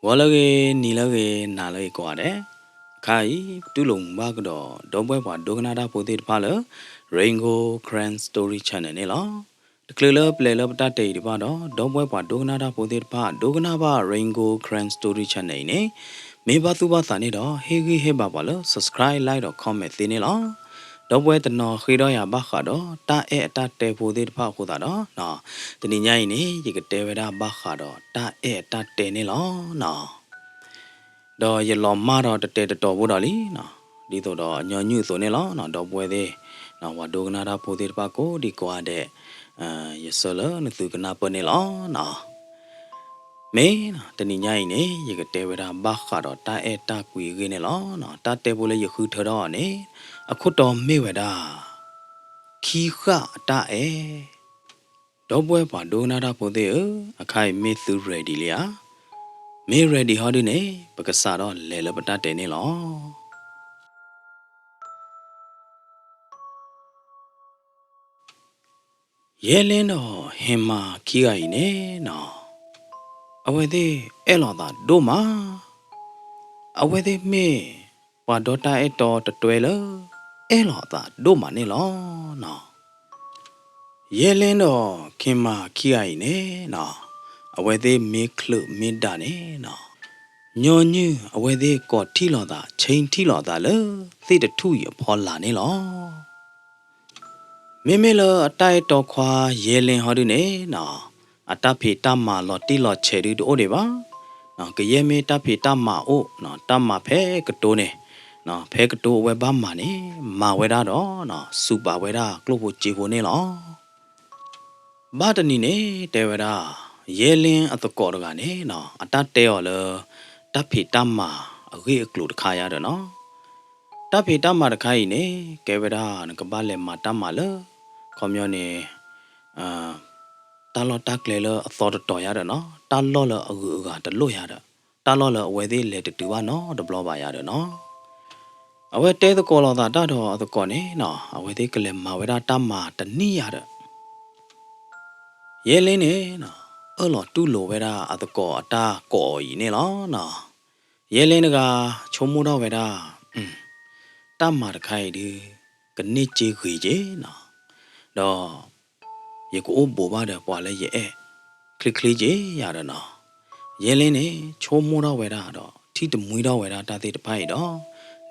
ဂီၤလၢအဂ့ၤ, နံၤလၢအဂ့ၤ, နၤလၢအဂ့ၤကိးဂၤဒဲး, အခါအံၤ ပတူၢ်လိာ်မုာ်ဘၣ်ကဒီး ဒီပုၢ်ဝဲၢ်ပှၤဒိကနၣ်တၢ်ဖိသ့ၣ်တဖၣ်လၢ Rain Gold Karen Story Channel န့ၣ်လီၤ. တချုးလၢပလဲၤလၢပတၢ်တဲအံၤတဖၣ်ဒီး ဒီပုၢ်ဝဲၢ်ပှၤဒိကနၣ်တၢ်ဖိသ့ၣ်တဖၣ် ဒိကနၣ်ဘၣ် Rain Gold Karen Story Channel အံၤန့ၣ် မ့ၢ်ဘၣ်သူၣ်ဘၣ်သးန့ၣ်ဒီး ဟ့ၣ်ဂံၢ်ဟ့ၣ်ဘါပှၤလၢ subscribe, like ဒီး comment သ့န့ၣ်လီၤ. ဒီပုၢ်ဝဲၢ်တနီၤဃ့ဒီးယၤဘၣ်ဃးဒီး တၢ်အဲၣ်အတၢ်တဲဖိသ့ၣ်တဖၣ်အဃိသတးဒီး တနံၤညါအံၤန့ၣ် ယကတဲဝဲဒၣ်ဘၣ်ဃးဒီး တၢ်အဲၣ်အတၢ်တဲန့ၣ်လီၤ. ဒီးယလီၤမၢ်ဒီးတတဲတတီၤဖိဒီးလံ, ဒ်သိးဒီးညီနုၢ်အသိးန့ၣ်လီၤ. ဒီပုၢ်ဝဲၢ်သ့ၣ်, ပှၤဒိကနၣ်တၢ်ဖိသ့ၣ်တဖၣ်ကိးဒံကိးဂၤဒဲး, ယဆၢလၢနသုကနၢ်ပၢၢ်န့ၣ်လီၤ. မ့ၢ်တနံၤညါအံၤန့ၣ် ယကတဲဝဲဒၣ်ဘၣ်ဃးဒီးတၢ်အဲၣ်တၢ်ကွံအဂ့ၢ်န့ၣ်လီၤ. တၢ်တဲဖိလၢယဃုထၢထီၣ်အီၤန့ၣ် အခိၣ်တီမ့ၢ်ဝဲဒၣ် ခံဃၣ်အတၢ်အဲၣ်. ဒီပုၢ်ဝဲၢ်ပှၤဒိကနၣ်တၢ်ဖိသ့ၣ်ဧၢ, အခါအံၤမ့ၢ်သု ready လံဧါ. မ့ၢ် ready ဟီဒုန့ၣ် ပကစးထီၣ်လဲၤလၢပတၢ်တဲန့ၣ်လီၤ. ယဲလ့ဒီးဟ့ၣ်မၤခံဂၤအံၤန့ၣ်နီၤ, အဝဲသ့ၣ်အဲၣ်လိာ်သးဒိၣ်မး. အဝဲသ့ၣ်မ့ၢ်ပှၤဒီတၢ်အဲၣ်တီတတွဲလၢ အဲၣ်လိာ်သးဒိၣ်မးန့ၣ်လီၤ. ယဲလ့ဒီးဟ့ၣ်မၤခံဂၤအံၤန့ၣ်နီၤ, အဝဲသ့ၣ်မ့ၢ်ချုးမ့ၢ်ဒၣ်န့ၣ်နီၤ, ညီနုၢ်အဝဲသ့ၣ်ကိးထံၣ်လိာ်သး ဆ့ထံၣ်လိာ်သးလၢ သ့ၣ်တထူၣ်အံၤအဖီလာ်န့ၣ်လီၤ. မ့မ့ၢ်လၢအတၢ်အဲၣ်တီခွါယဲလ့ဟီဒုန့ၣ်နီၤ, အတၢ်ဖံးတၢ်မၤလီၤတံၢ်လီၤဆဲးဒုတအိၣ်ဒံးဘၣ်. ကယဲၢ်မ့ၢ်တၢ်ဖံးတၢ်မၤအိၣ်, တၢ်မၤဖဲကတိၤန့ၣ်, ဖဲကတိၤအဝဲဘၣ်မၤန့ၣ်, မၤဝဲဒၣ်ဒီး စူးပာ်ဝဲဒၣ်ကျိၣ်ဖိစ့ဖိန့ၣ်လီၤ. ဘၣ်တနံၤန့ၣ်တဲဝဲဒၣ်, ယဲလ့အသကိးတဂၤန့ၣ်နီၤ, အတၢ်တဲအီၤလၢ တၢ်ဖံးတၢ်မၤအဂ့ၢ်အကျိၤတခါယါဒီးနီၤ, တၢ်ဖံးတၢ်မၤတခါအံၤန့ၣ် ကဲဝဲဒၣ်နကဘၣ်လဲၤမၤတၢ်မၤလၢ ခီပညီန့ၣ် တၢ်လီၢ်တၢ်ကျဲလၢအသီတတီၤယါဒီးနီၤ, တၢ်လီၢ်လၢအဂုၤအဂၤတလိၣ်ယါဒီး, တၢ်လီၢ်လၢအဝဲသ့ၣ်လဲၤတတုၤဘၣ်နီတဘျီဘၣ်ယါဒီးနီၤ. အဝဲတဲသကိးလိာ်သးတၢ်ဒီးအသကိးန့ၣ်နီၤ, အဝဲသ့ၣ်ကလဲၤမၤဝဲဒၣ်တၢ်မၤတနံၣ်ယါဒီး ယဲလ့န့ၣ်နီၤ, အၢၣ်လီၤတူၢ်လိာ်ဝဲဒၣ်အသကိးအတၢ်ကိးအီၤအံၤန့ၣ်လီၤနီၤ. ယဲလ့တဂၤ ဆိကမိၣ်ထီၣ်ဝဲဒၣ်, တၢ်မၤတခါအံၤဒု ကန့ၢ်စ့ဂ့ၤက့နီၤ, ဒီး ယကအိၣ်ဘူးဘၣ်ဒီးပှၤလၢယအဲၣ် ချ့ချ့က့ယါဒီးနီၤ. ယဲလ့န့ၣ် ဆိကမိၣ်ထီၣ်ဝဲဒၣ်ဒီး ထံၣ်တမှံထီၣ်ဝဲဒၣ်တၢ်သ့ၣ်တဖၣ်အံၤ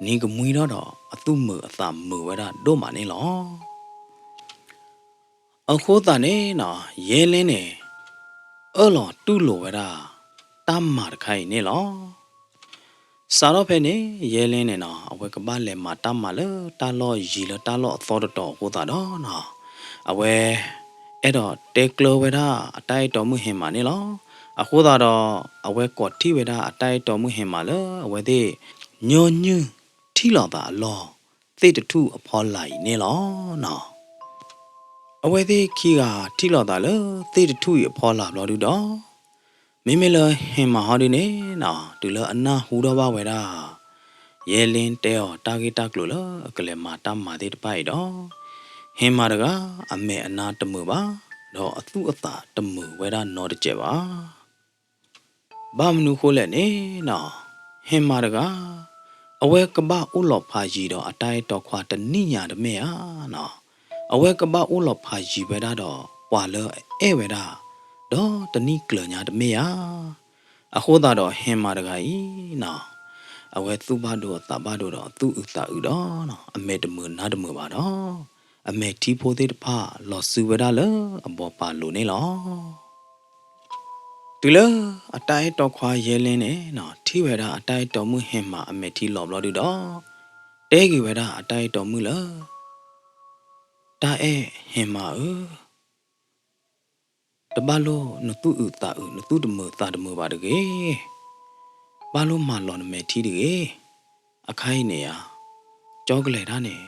ဒီး နံၤကမှံထီၣ်ဒီး အသူၣ်မုာ်အသးမုာ်ဝဲဒၣ်ဒိၣ်မးန့ၣ်လီၤ. အဃိသတးန့ၣ်နီၤ, ယဲလ့န့ၣ် အၢၣ်လီၤတူၢ်လိာ်ဝဲဒၣ် တၢ်မၤတခါအံၤန့ၣ်လီၤ. စးထီၣ်ဖဲန့ၣ် ယဲလ့န့ၣ်နီၤ, အဝဲကဘၣ်လဲၤမၤတၢ်မၤလၢတၢ်လီၢ်ယံၤလၢတၢ်လီၢ်အသီတတီၤအဃိသတးဒီးနီၤ, အဝဲ အဲၣ်ဒိးတဲကျၢၤဝဲဒၣ်အတၢ်အဲၣ်တီမုၣ်ဟ့ၣ်မးန့ၣ်လီၤ. အဃိသတးဒီး အဝဲကိးထံၣ်ဝဲဒၣ်အတၢ်အဲၣ်တီမုၣ်ဟ့ၣ်မးလၢအဝဲသ့ၣ် ညီနုၢ်ထံၣ်လိာ်သးအလီၢ် သ့ၣ်တထူၣ်အဖီလာ်အံၤန့ၣ်လီၤနီၤ. အဝဲသ့ၣ်ခံဂၤထံၣ်လိာ်သးလၢသ့ၣ်တထူၣ်အံၤအဖီလာ်ဘျီဒုဒီး မ့မ့ၢ်လၢဟ့ၣ်မးဟီဒုန့ၣ်နီၤ, တုၤလၢအနၢ်ဟူထီၣ်ဘၣ်ဝဲဒၣ် ယဲလ့တဲအီၤတၢ်ဂ့ၢ်တၢ်ကျိၤလၢအကလဲၤမၤတၢ်မၤသ့ၣ်တဖၣ်အံၤဒီး ဟ့ၣ်မးတဂၤ အမဲာ်အနါတမုာ်ဘၣ်, ဒီးအသူၣ်အသးတမုာ်ဝဲဒၣ်နီတစဲးဘၣ်. ဘၣ်မနုၤဃိလဲၣ်န့ၣ်နီၤ, ဟ့ၣ်မးတဂၤ အဝဲကဘၣ်အိၣ်လီၤဖးယံၤဒီးအတၢ်အဲၣ်တီခွါတနံၣ်ညါတမ့ၢ်ဧါနီၤ, အဝဲကဘၣ်အိၣ်လီၤဖးယံၤဝဲဒၣ်ဒီးပှၤလၢအအဲၣ်ဝဲဒၣ် ဒီးတနံၣ်ကျၢၤညါတမ့ၢ်ဧါ. အဃိသတးဒီးဟ့ၣ်မးတဂၤအံၤနီၤ, အဝဲသူၣ်ဘၣ်ဒိအသးဘၣ်ဒိဒီးသူၣ်အုးသးအုးဒီး အမဲာ်တမုာ်နါတမုာ်ဘၣ်ဒီး အမဲာ်ထံဖိသ့ၣ်တဖၣ်လီၤစုဝဲဒၣ်လၢအဘီပာ်လိၤန့ၣ်လီၤ. တုၤလၢအတၢ်အဲၣ်တီခွါယဲလ့န့ၣ်နီၤ, ထံၣ်ဝဲဒၣ်အတၢ်အဲၣ်တီမုၣ်ဟ့ၣ်မးအမဲာ်ထံလီၤဘျီဒုဒီး တဲက့ၤဝဲဒၣ်အတၢ်အဲၣ်တီမုၣ်လၢ တၢ်အဲၣ်ဟ့ၣ်မးဧၢ, တဘၣ်လိၣ်နသူၣ်အုးသးအုး နသူၣ်တမုာ်သးတမုာ်ဘၣ်တဂ့ၤ. ဘၣ်လိၣ်မၤလီၤနမဲာ်ထံတဂ့ၤ. အခါအံၤန့ၣ်ဧါ, ကၠီကလဲၤတၢ်န့ၣ်,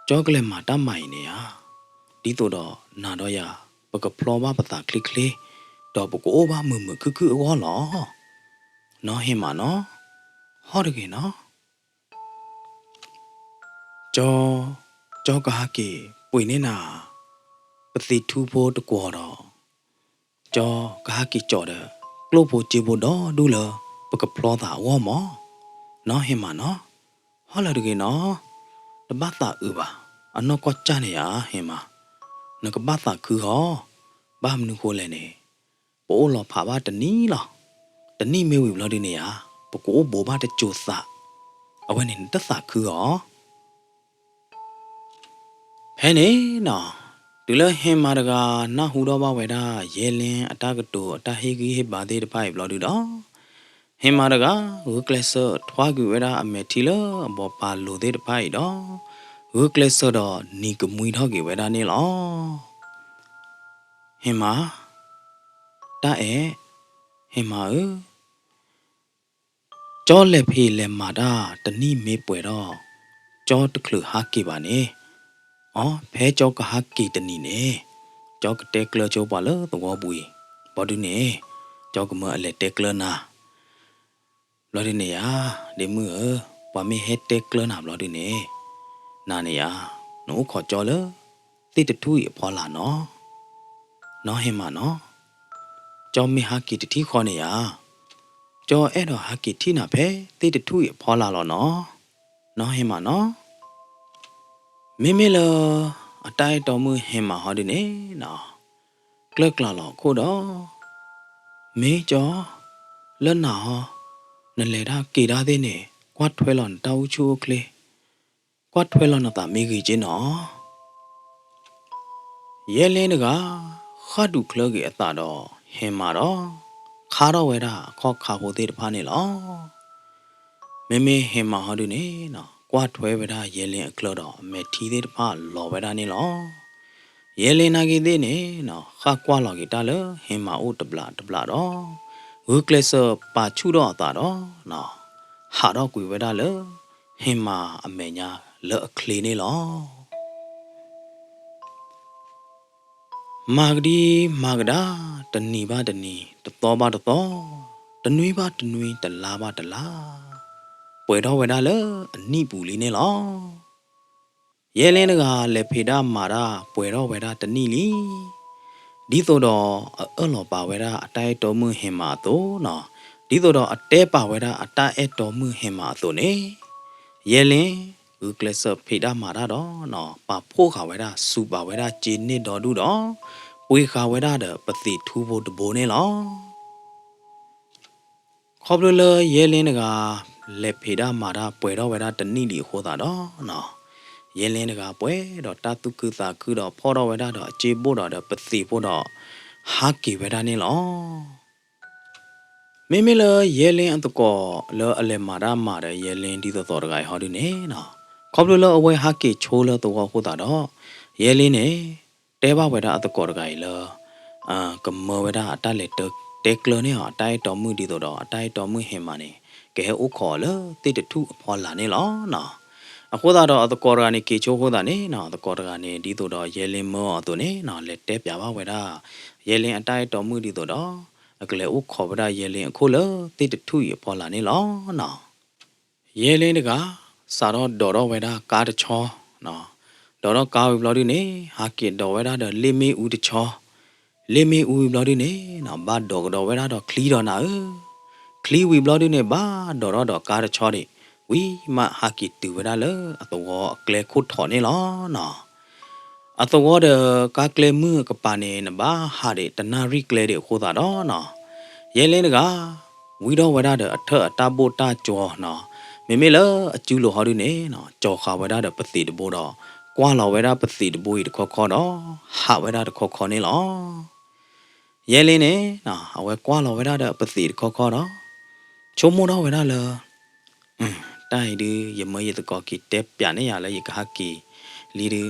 ကၠီကလဲၤမၤတၢ်မၤအံၤန့ၣ်ဧါ, ဒ်သိးဒီးနၤဒီးယၤ ပကဖျီဘၣ်ပသးချ့ချ့, ဒီးပကအိၣ်ဘၣ်မုာ်မုာ်ခုၣ်ခုၣ်အဂီၢ်လီၤ. နီၢ်ဟ့ၣ်မးနီၤ, ဟီၣ်တဂ့ၤနီၤ. ကၠီ, ကၠီကဟဲက့ၤပှ့ၤန့ၢ်နၤ ပသံးထူဖိတကွီၤဒီး ကၠီကဟဲက့ၤကၠီၤဒီး ကျိၣ်ဖိစ့ဖိဒီဒူၣ်လၢ ပကဖျီသးအဂီၢ်မး. နီၢ်ဟ့ၣ်မးနီၤ, ဟီၣ်လၢတဂ့ၤနီၤ, တဘၣ်သးအုးဘၣ်, အနီၢ်ကီၢ်ကၢ်န့ၣ်ယၤ ဟ့ၣ်မး, နကဘၣ်သးခုဃီ, ဘၣ်မနုၤဃိလဲၣ်န့ၣ်, ပအိၣ်လီၤဖးဘၣ်တနံၣ်လီၤ. တနံၣ်မ့ၢ်ဝံၤဘျီဒုန့ၣ်ယၤ, ပကအိၣ်ဘူးဘၣ်တစိၤသး, အဝဲန့ၣ်နတသးခုဃီ. ဖဲန့ၣ်နီၤ, တုၤလၢဟ့ၣ်မးတဂၤနၢ်ဟူထီၣ်ဘၣ်ဝဲဒၣ် ယဲလ့အတၢ်ကတိၤအတၢ်ဟ့ၣ်ဂံၢ်ဟ့ၣ်ဘါသ့ၣ်တဖၣ်အံၤဘျီဒုဒီး, ဟ့ၣ်မးတဂၤ ဂုာ်ကျဲးစၢးထွါကွံာ်ဝဲဒၣ်အမဲာ်ထံလၢအဘီပာ်လိၤသ့ၣ်တဖၣ်အံၤဒီး, ဂုာ်ကျဲးစၢးဒီးနံၤကမှံထီၣ်က့ၤဝဲဒၣ်န့ၣ်လီၤ. ဟ့ၣ်မး, တၢ်အဲၣ်, ဟ့ၣ်မးဧၢ, ကၠီလဲၤဖံးလဲၤမၤတၢ်တနံၣ်မ့ၢ်ပှဲၤထီၣ်, ကၠီတချုးဟးက့ၤဘၣ်န့ၣ်, အီ ဖဲကၠီကဟးက့ၤတနံၤန့ၣ်, ကၠီကတဲကျၢဆိပှၤလၢသဝီပူၤအံၤ, ဘျီဒုန့ၣ်, ကၠီကမၢအလဲၤတဲကျၢနၤ ဘျီဒုန့ၣ်ယၤ, ဒ့မုၣ်ဧၢ, ပှၤမ့ၢ်ဟဲတဲကျၢနၤဘျီဒုန့ၣ်, နၤန့ၣ်ယၤ, နအိၣ်ခိးကၠီလၢ သ့ၣ်တထူၣ်အံၤအဖီလာ်နီၤ. နီၢ်ဟ့ၣ်မးနီၤ, ကၠီမ့ၢ်ဟးက့ၤတထံၣ်ဃီန့ၣ်ယၤ, ကၠီအဲၣ်ဒိးဟးက့ၤထံၣ်နၤဖဲသ့ၣ်တထူၣ်အံၤအဖီလာ်လီၤနီၤ. နီၢ်ဟ့ၣ်မးနီၤ, မ့မ့ၢ်လၢ အတၢ်အဲၣ်တီမုၣ်ဟ့ၣ်မးဟီဒုန့ၣ်နီၤ, ကျၢၢ်ကျးလီၤခိၣ်ဒီး, မ့ၢ်ကၠီ, လၢနၤဟီ, နလဲၤတၢ်က့ၤတၢ်သ့ၣ်န့ၣ် ကွၢ်ထွဲလီၤနတၢ်အိၣ်ဆူၣ်အိၣ်ချ့, ကွၢ်ထွဲလီၤနသးမ့ၢ်ဂ့ၤက့နီၤ. ယဲလ့တဂၤ ဃၣ်ဒူၣ်ချၢက့ၤအသးဒီးဟ့ၣ်မးဒီး, ခါထီၣ်ဝဲဒၣ်အခီၣ်ခါဖိသ့ၣ်တဖၣ်န့ၣ်လီၤ. မ့မ့ၢ်ဟ့ၣ်မးဟီဒုန့ၣ်နီၤ, ကွၢ်ထွဲဝဲဒၣ်ယဲလ့အချၢဒီးအမဲာ်ထံသ့ၣ်တဖၣ်လီၤဝဲဒၣ်န့ၣ်လီၤ. ယဲလ့နာ်က့သ့ၣ်န့ၣ်နီၤ, ဃၣ်ကွၢ်လီၤက့ၤတၢ်လၢဟ့ၣ်မးအိၣ်တဘျးတဘျးဒီး, ဂုာ်ကျဲးစၢးပာ်ဆူၣ်ထီၣ်အသးဒီးနီၤ, ဟးထီၣ်ကွံာ်ဝဲဒၣ်လၢ ဟ့ၣ်မးအမဲာ်ညါလၢအချ့န့ၣ်လီၤ. မၤကဒံမၤကဒါ, တနံၤဘၣ်တနံၤ, တသီဘၣ်တသီ, တနွံဘၣ်တနွံ, တလါဘၣ်တလါ, ပှဲၤထီၣ်ဝဲဒၣ်လၢအနံၣ်ပူၤလံန့ၣ်လီၤ. ယဲလ့တဂၤလဲၤဖံးတၢ်မၤတၢ်ပှဲၤထီၣ်ဝဲဒၣ်တနံၣ်လံ. ဒ်သိးဒီးအအၢၣ်လီၤပာ်ဝဲဒၣ်အတၢ်အဲၣ်တီမုၣ်ဟ့ၣ်မးအသိးနီၤ, ဒ်သိးဒီးအတဲပာ်ဝဲဒၣ်အတၢ်အဲၣ်တီမုၣ်ဟ့ၣ်မးအသိးန့ၣ်, ယဲလ့ ဂုာ်ကျဲးစၢးဖံးတၢ်မၤတၢ်ဒီးနီၤ, ပာ်ဖှိၣ်ဃာ်ဝဲဒၣ် စူးပာ်ဝဲဒၣ်စ့န့ၢ်ဒီဒူၣ်ဒီး, ပှ့ၤဃာ်ဝဲဒၣ်ဒီးပသံးထူဖိတဘိန့ၣ်လီၤ. ခီဖျိလၢယဲလ့တဂၤ လဲၤဖံးတၢ်မၤတၢ်ပှဲၤထီၣ်ဝဲဒၣ်တနံၣ်လံအဃိသတးဒီးနီၤ, ယဲလ့တဂၤပှဲၤဒီးတၢ်သူၣ်ခုသးခုဒီးဖီၣ်ထီၣ်ဝဲဒၣ်ဒီးအစ့ဘိၣ်ဒီးဒီးပသံးဖိဒီး ဟးက့ၤဝဲဒၣ်န့ၣ်လီၤ. မ့မ့ၢ်လၢယဲလ့အသကိးလၢအလဲၤမၤတၢ်မၤဒီးယဲလ့ဒ်သိးသိးတဂၤအံၤဟီဒုန့ၣ်နီၤ, ခီဖျိလၢအဝဲဟးက့ၤဆိလၢသဝီအဃိသတးဒီး, ယဲလ့န့ၣ် တဲဘၣ်ဝဲဒၣ်အသကိးတဂၤအံၤလၢ ကမၢဝဲဒၣ်အတၢ်လဲၤတဲကျၢန့ၢ်အီၤ အတၢ်အဲၣ်တီမုၣ်ဒ်သိးဒီး အတၢ်အဲၣ်တီမုၣ်ဟ့ၣ်မးန့ၣ် ကဟဲအိၣ်ခိးအီၤလၢသ့ၣ်တထူၣ်အဖီလာ်န့ၣ်လီၤ. အဃိသတးဒီးအသကိးတဂၤန့ၣ်က့ၤဆိအဃိသတးန့ၣ်နီၤ, အသကိးတဂၤန့ၣ် ဒ်သိးဒီးယဲလ့မၢအီၤအသိးန့ၣ်နီၤ, လဲၤတဲပျးဘၣ်ဝဲဒၣ် ယဲလ့အတၢ်အဲၣ်တီမုၣ်ဒ်သိးဒီး အကလဲၤအိၣ်ခိးဝဲဒၣ်ယဲလ့အခိၣ်လၢသ့ၣ်တထူၣ်အံၤအဖီလာ်န့ၣ်လီၤနီၤ. ယဲလ့တဂၤ စးထီၣ်ဒိးထီၣ်ဝဲဒၣ်ကါတဆီနီၤ, ဒိးထီၣ်ကါဝံၤဘျီဒုန့ၣ် ဟးက့ၤဒိးဝဲဒၣ်ဒီးလ့ၣ်မ့ၣ်အူတဆီ, လ့ၣ်မ့ၣ်အူဝံၤဘျီဒုန့ၣ်နီၤ, ဘၣ်ဒိးကဒီးဝဲဒၣ်ဒီးချံဒီးနၤဧၢ, ချံဝံၤဘျီဒုန့ၣ် ဘၣ်ဒိးထီၣ်ဒီးကါတဆီဒံး, ဝံၤမးဟးက့ၤတုၤဝဲဒၣ်လၢအသဝီအကျဲခိၣ်ထီးန့ၣ်လီၤနီၤ. အသဝီဒီးကါကျဲမုၢ်အကပၤန့ၣ် နဘၣ်ဟးဒံးတနၣ်ရံၣ်ကျဲဒံးအဃိသတးဒီးနီၤ, ယဲလ့တဂၤ ဝံထီၣ်ဝဲဒၣ်ဒီးအထၢၣ်အတၢ်ဘိၣ်တၢ်ကၠီနီၤ, မ့မ့ၢ်လၢအစုလိၤဟီဒုန့ၣ်နီၤ, ကၠီဃာ်ဝဲဒၣ်ဒီးပသံးတဘိဒီး ကွၢ်လီၤဝဲဒၣ်ပသံးတဘိအံၤတခီခီဒီး ဟးဝဲဒၣ်တခီခီန့ၣ်လီၤ. ယဲလ့န့ၣ်နီၤ, အဝဲကွၢ်လီၤဝဲဒၣ်ဒီးပသံးတခီခီဒီး ဆိကမိၣ်ထီၣ်ဝဲဒၣ်လၢ တၢ်အံၤဒု ယမၢယသကိးက့ၤတဲပျးန့ၢ်ယၤလၢယကဟးက့ၤလံဒု,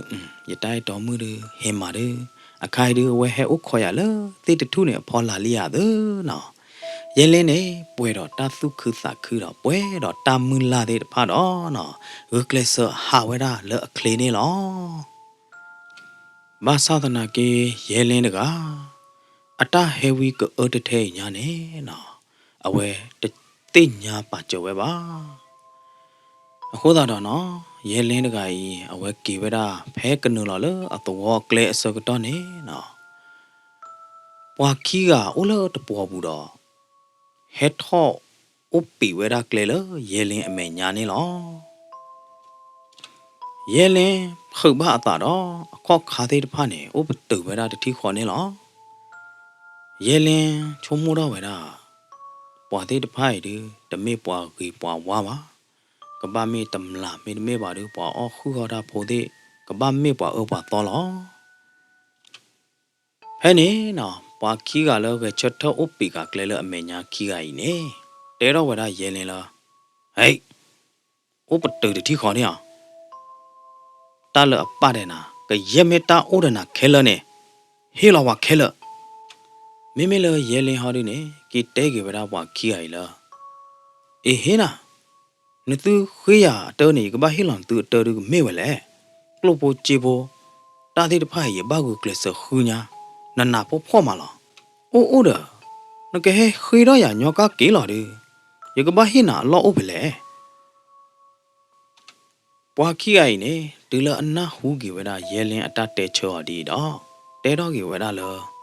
ယတၢ်အဲၣ်တီမုၣ်ဒု ဟ့ၣ်မးဒု, အခါအံၤဒု အဝဲဟဲအိၣ်ခိးယၤလၢသ့ၣ်တထူၣ်န့ၣ်အဖီလာ်လံယၤသၢနီၤ. ယဲလ့န့ၣ် ပှဲၤဒီးတၢ်သူၣ်ခုသးခုဒီး ပှဲၤဒီးတၢ်မုၢ်လၢ်သ့ၣ်တဖၣ်ဒီးနီၤ, ဂုာ်ကျဲးစၢးဟးဝဲဒၣ်လၢအချ့န့ၣ်လီၤ. ဘၣ်ဆၣ်သနာ်က့ ယဲလ့တဂၤ အတၢ်ဟဲဝံကအၢတထဲအံၤညါန့ၣ်နီၤ, အဝဲတသ့ၣ်ညါပာ်စၢၤဝဲဘၣ်. အဃိသတးဒီးနီၤ, ယဲလ့တဂၤအံၤ အဝဲက့ၤဝဲဒၣ် ဖဲကနုာ်လီၤလၢအသဝီအကျဲအဆၢကတီၢ်န့ၣ်နီၤ, ပှၤခံဂၤအိၣ်လၢတပှီၤပူၤဒီး ဟဲထီၣ်အိၣ်ပံးဝဲဒၣ်ကျဲလၢယဲလ့အမဲာ်ညါန့ၣ်လီၤ. ယဲလ့ဖုးဘၣ်အသးဒီး အခီၣ်ခါသ့ၣ်တဖၣ်န့ၣ် အိၣ်ပတုာ်ဝဲဒၣ်တထံၣ်ဃီန့ၣ်လီၤ. ယဲလ့ဆိကမိၣ်ထီၣ်ဝဲဒၣ် ပှၤသ့ၣ်တဖၣ်အံၤဒုး တမ့ၢ်ပှၤဂ့ၤပှၤဝါဘၣ်, ကဘၣ်မ့ၢ်တမျၢ်မ့တမ့ၢ်ဘၣ်ဒုး ပှၤအီၣ်ဃုာ်ဃီတၢ်ဖိသ့ၣ် ကဘၣ်မ့ၢ်ပှၤအၢပှၤသီလီၤ. ဖဲန့ၣ်နီၤ ပှၤခံဂၤလၢဂဲၤဆၢထၢၣ်အိၣ်ပံးဃာ်ကျဲလၢအမဲာ်ညါခံဂၤအံၤန့ၣ် တဲထီၣ်ဝဲဒၣ်ယဲလ့လၢ ဟဲ, အိၣ်ပတုာ်တထံၣ်ဃီန့ၣ်ဧါ. တၢ်လၢအပၣ်ဒဲးနၤ ကယဲၢ်မ့ၢ်တၢ်အိၣ်ဒီးနၤခဲလၢာ်န့ၣ် ဟ့ၣ်လီၤပှၤခဲလၢာ်. မ့မ့ၢ်လၢယဲလ့ဟီဒုန့ၣ် က့ၤတဲက့ၤဝဲဒၣ်ပှၤခံဂၤအံၤလၢ အ့ဟ့နၤ, နသုဃ့ယၤအတၢန့ၣ် ယကဘၣ်ဟ့ၣ်လီၤနသုအတၢဒုကမ့ၢ်ဝဲလဲၣ်. ကျိၣ်ဖိစ့ဖိ တၢ်သ့ၣ်တဖၣ်အံၤ ယဘၣ်ဂုာ်ကျဲးစၢးဃုညါ, နနးဖှီၣ်ဖှီၣ်မးလီၤ. အိၣ်အိၣ်ဒီး နကဟဲဃ့ထီၣ်ယၤညီကၢ်က့ၤလီၤဒု, ယကဘၣ်ဟ့ၣ်နၤအလီၢ်အိၣ်ဖဲလဲၣ်. ပှၤခံဂၤအံၤန့ၣ် တုၤလၢအနၢ်ဟူက့ၤဝဲဒၣ်ယဲလ့အတၢ်တဲဆၢအီၤဒ်အံၤဒီး တဲထီၣ်က့ၤဝဲဒၣ်လၢ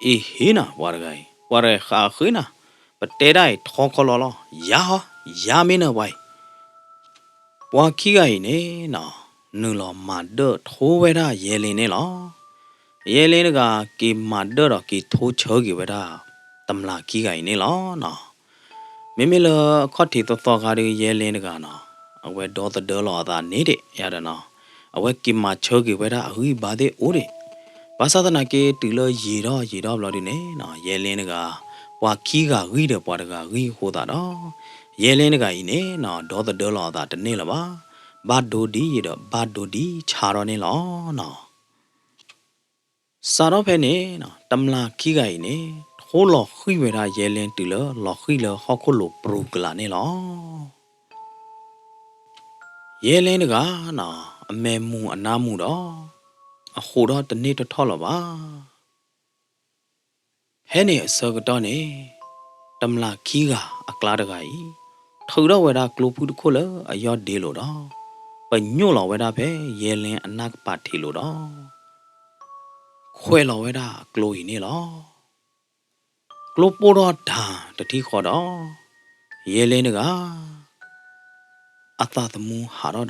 အ့ဟ့နၤ ပှၤတဂၤအံၤ ပှၤတဂၤဃးဃ့နၤ, ပတဲဒၣ်အံၤထီခီလီၤလီၤ, ယၤဟီ, ယၤမ့ၢ်နၢၤပှၤအံၤ. ပှၤခံဂၤအံၤန့ၣ်နီၤ နုာ်လီၤမၤဒၢၣ်ထိဝဲဒၣ်ယဲလ့န့ၣ်လီၤ. ယဲလ့တဂၤ က့ၤမၤဒၢၣ်ဒီးက့ၤထိဆၢက့ၤဝဲဒၣ် တမျာ်ခံဂၤအံၤန့ၣ်လီၤနီၤ. မ့မ့ၢ်လၢအခီၣ်ထံးသီသီခါဒုး ယဲလ့တဂၤနီၤ အဝဲဒီသဒၢလီၤအသးန့ၣ်ဒံးယၤဒီးနီၤ အဝဲက့ၤမၤဆၢက့ၤဝဲဒၣ်အဂံၢ်အဘါသ့ၣ်အိၣ်ဒံး. ဘၣ်ဆၣ်သနာ်က့ တုၤလၢယံာ်ထီၣ်ယံာ်ထီၣ်ဘျီဒုန့ၣ်နီၤ ယဲလ့တဂၤ ပှၤခံဂၤဂံၢ်ဒီးပှၤတဂၤဂံၢ်အဃိသတးဒီး ယဲလ့တဂၤအံၤန့ၣ်နီၤ ဒီသဒၢလီၤအသးတန့ၢ်လၢၤဘၣ်. ဘၣ်ဒိဒံးယံာ်ဒီးဘၣ်ဒိဒံးဆါထီၣ်န့ၣ်လီၤနီၤ. စးထီၣ်ဖဲန့ၣ်နီၤ တမျာ်ခံဂၤအံၤန့ၣ် ထိလီၤဃံၤဝဲဒၣ်ယဲလ့တုၤလၢလီၤဃံၤလၢဟီၣ်ခိၣ်လိၤပြူၤကလာ်န့ၣ်လီၤ. ယဲလ့တဂၤနီၤ အမဲာ်မူၤအနါမူၤဒီး အဃိးထီၣ်တန့ၢ်တထီၣ်လၢၤဘၣ်. ဖဲန့ၣ်အဆၢကတီၢ်န့ၣ် တမျာ်ခံဂၤအကျါတဂၤအံၤ ထုးထီၣ်ဝဲဒၣ်ကျိဖုၣ်တခိၣ်လၢအယီၢ်ဒ့လိာ်ဒီး ပညိၣ်လီၤဝဲဒၣ်ဖဲယဲလ့အနၢ်ကပၤထံးလိာ်ဒီး ခွဲးလီၤဝဲဒၣ်အကျိအံၤန့ၣ်လီၤ. ကျိပိၢ်ထီၣ်တၢ်တထံၣ်ဃီဒီး ယဲလ့တဂၤ အသးသမူဟးထီၣ်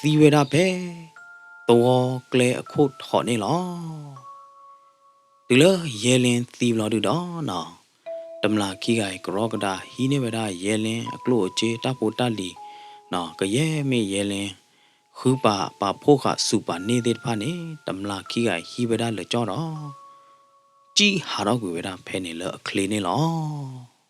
ဒီး သံဝဲဒၣ်ဖဲ သဝီကျဲအခိၣ်ထီးန့ၣ်လီၤ. တုၤလၢယဲလ့သံဘျီဒုဒီးနီၤ တမျာ်ခံဂၤအံၤကရီကဒါဟံးန့ၢ်ဝဲဒၣ်ယဲလ့အကျိၣ်အစ့တၢ်ဖိတၢ်လံၤနီၤ ကယဲၢ်မ့ၢ်ယဲလ့ ဃုပာ်ပာ်ဖှိၣ်ဃာ်စူၣ်ပာ်န့ၢ်သ့ၣ်တဖၣ်န့ၣ် တမျာ်ခံဂၤအံၤဟံးဝဲဒၣ်လၢကၠီၣ်ဒီး ကံၣ်ဟးထီၣ်ကွံာ်ဝဲဒၣ်ဖဲန့ၣ်လၢအချ့န့ၣ်လီၤ.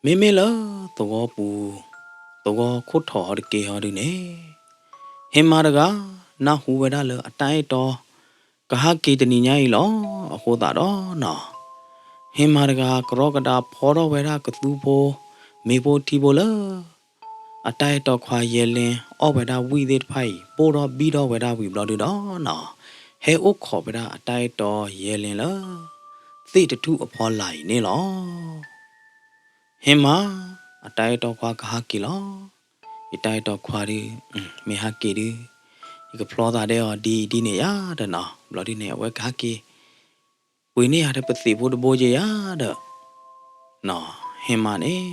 မ့မ့ၢ်လၢသဝီပူၤ သဝီခိၣ်ထီးဟီတက့ၢ်ဟီဒုန့ၣ် ဟ့ၣ်မါတဂၤ နၢ်ဟူဝဲဒၣ်လၢအတၢ်အဲၣ်တီ ကဟးက့ၤတနံၤညါအံၤလီၤ. အဃိသတးဒီးနီၤ ဟ့ၣ်မါတဂၤ ကရီကဒါဖီထီၣ်ဝဲဒၣ်ကသူဖိ မ့ၤဖိထံဖိလၢ အတၢ်အဲၣ်တီခွါယဲလ့ အီၣ်ဝဲဒၣ်ဝံၣ်သ့ၣ်တဖၣ်အံၤ ပိၢ်ထီၣ်ဘံၣ်ထီၣ်ဝဲဒၣ်ဝံၤဘျီဒုဒီးနီၤ ဟဲအိၣ်ခိးဝဲဒၣ်အတၢ်အဲၣ်တီယဲလ့လၢ သ့ၣ်တထူၣ်အဖီလာ်အံၤန့ၣ်လီၤ. ဟ့ၣ်မါ အတၢ်အဲၣ်တီခွါကဟးက့ၤလီၤ. ယတၢ်အဲၣ်တီခွါဒု မ့ၢ်ဟးက့ၤဒု ယကဖျီသးဒဲးအီၤဒ်ဒ်န့ၣ်ယၤဒီးနီၤ ဘျီဒ်န့ၣ် အဝဲကဟးက့ၤ ပှ့ၤန့ၢ်ယၤဒီးပသံးဖိတဘိက့ယၤဒီး ဟ့ၣ်မါန့ၣ်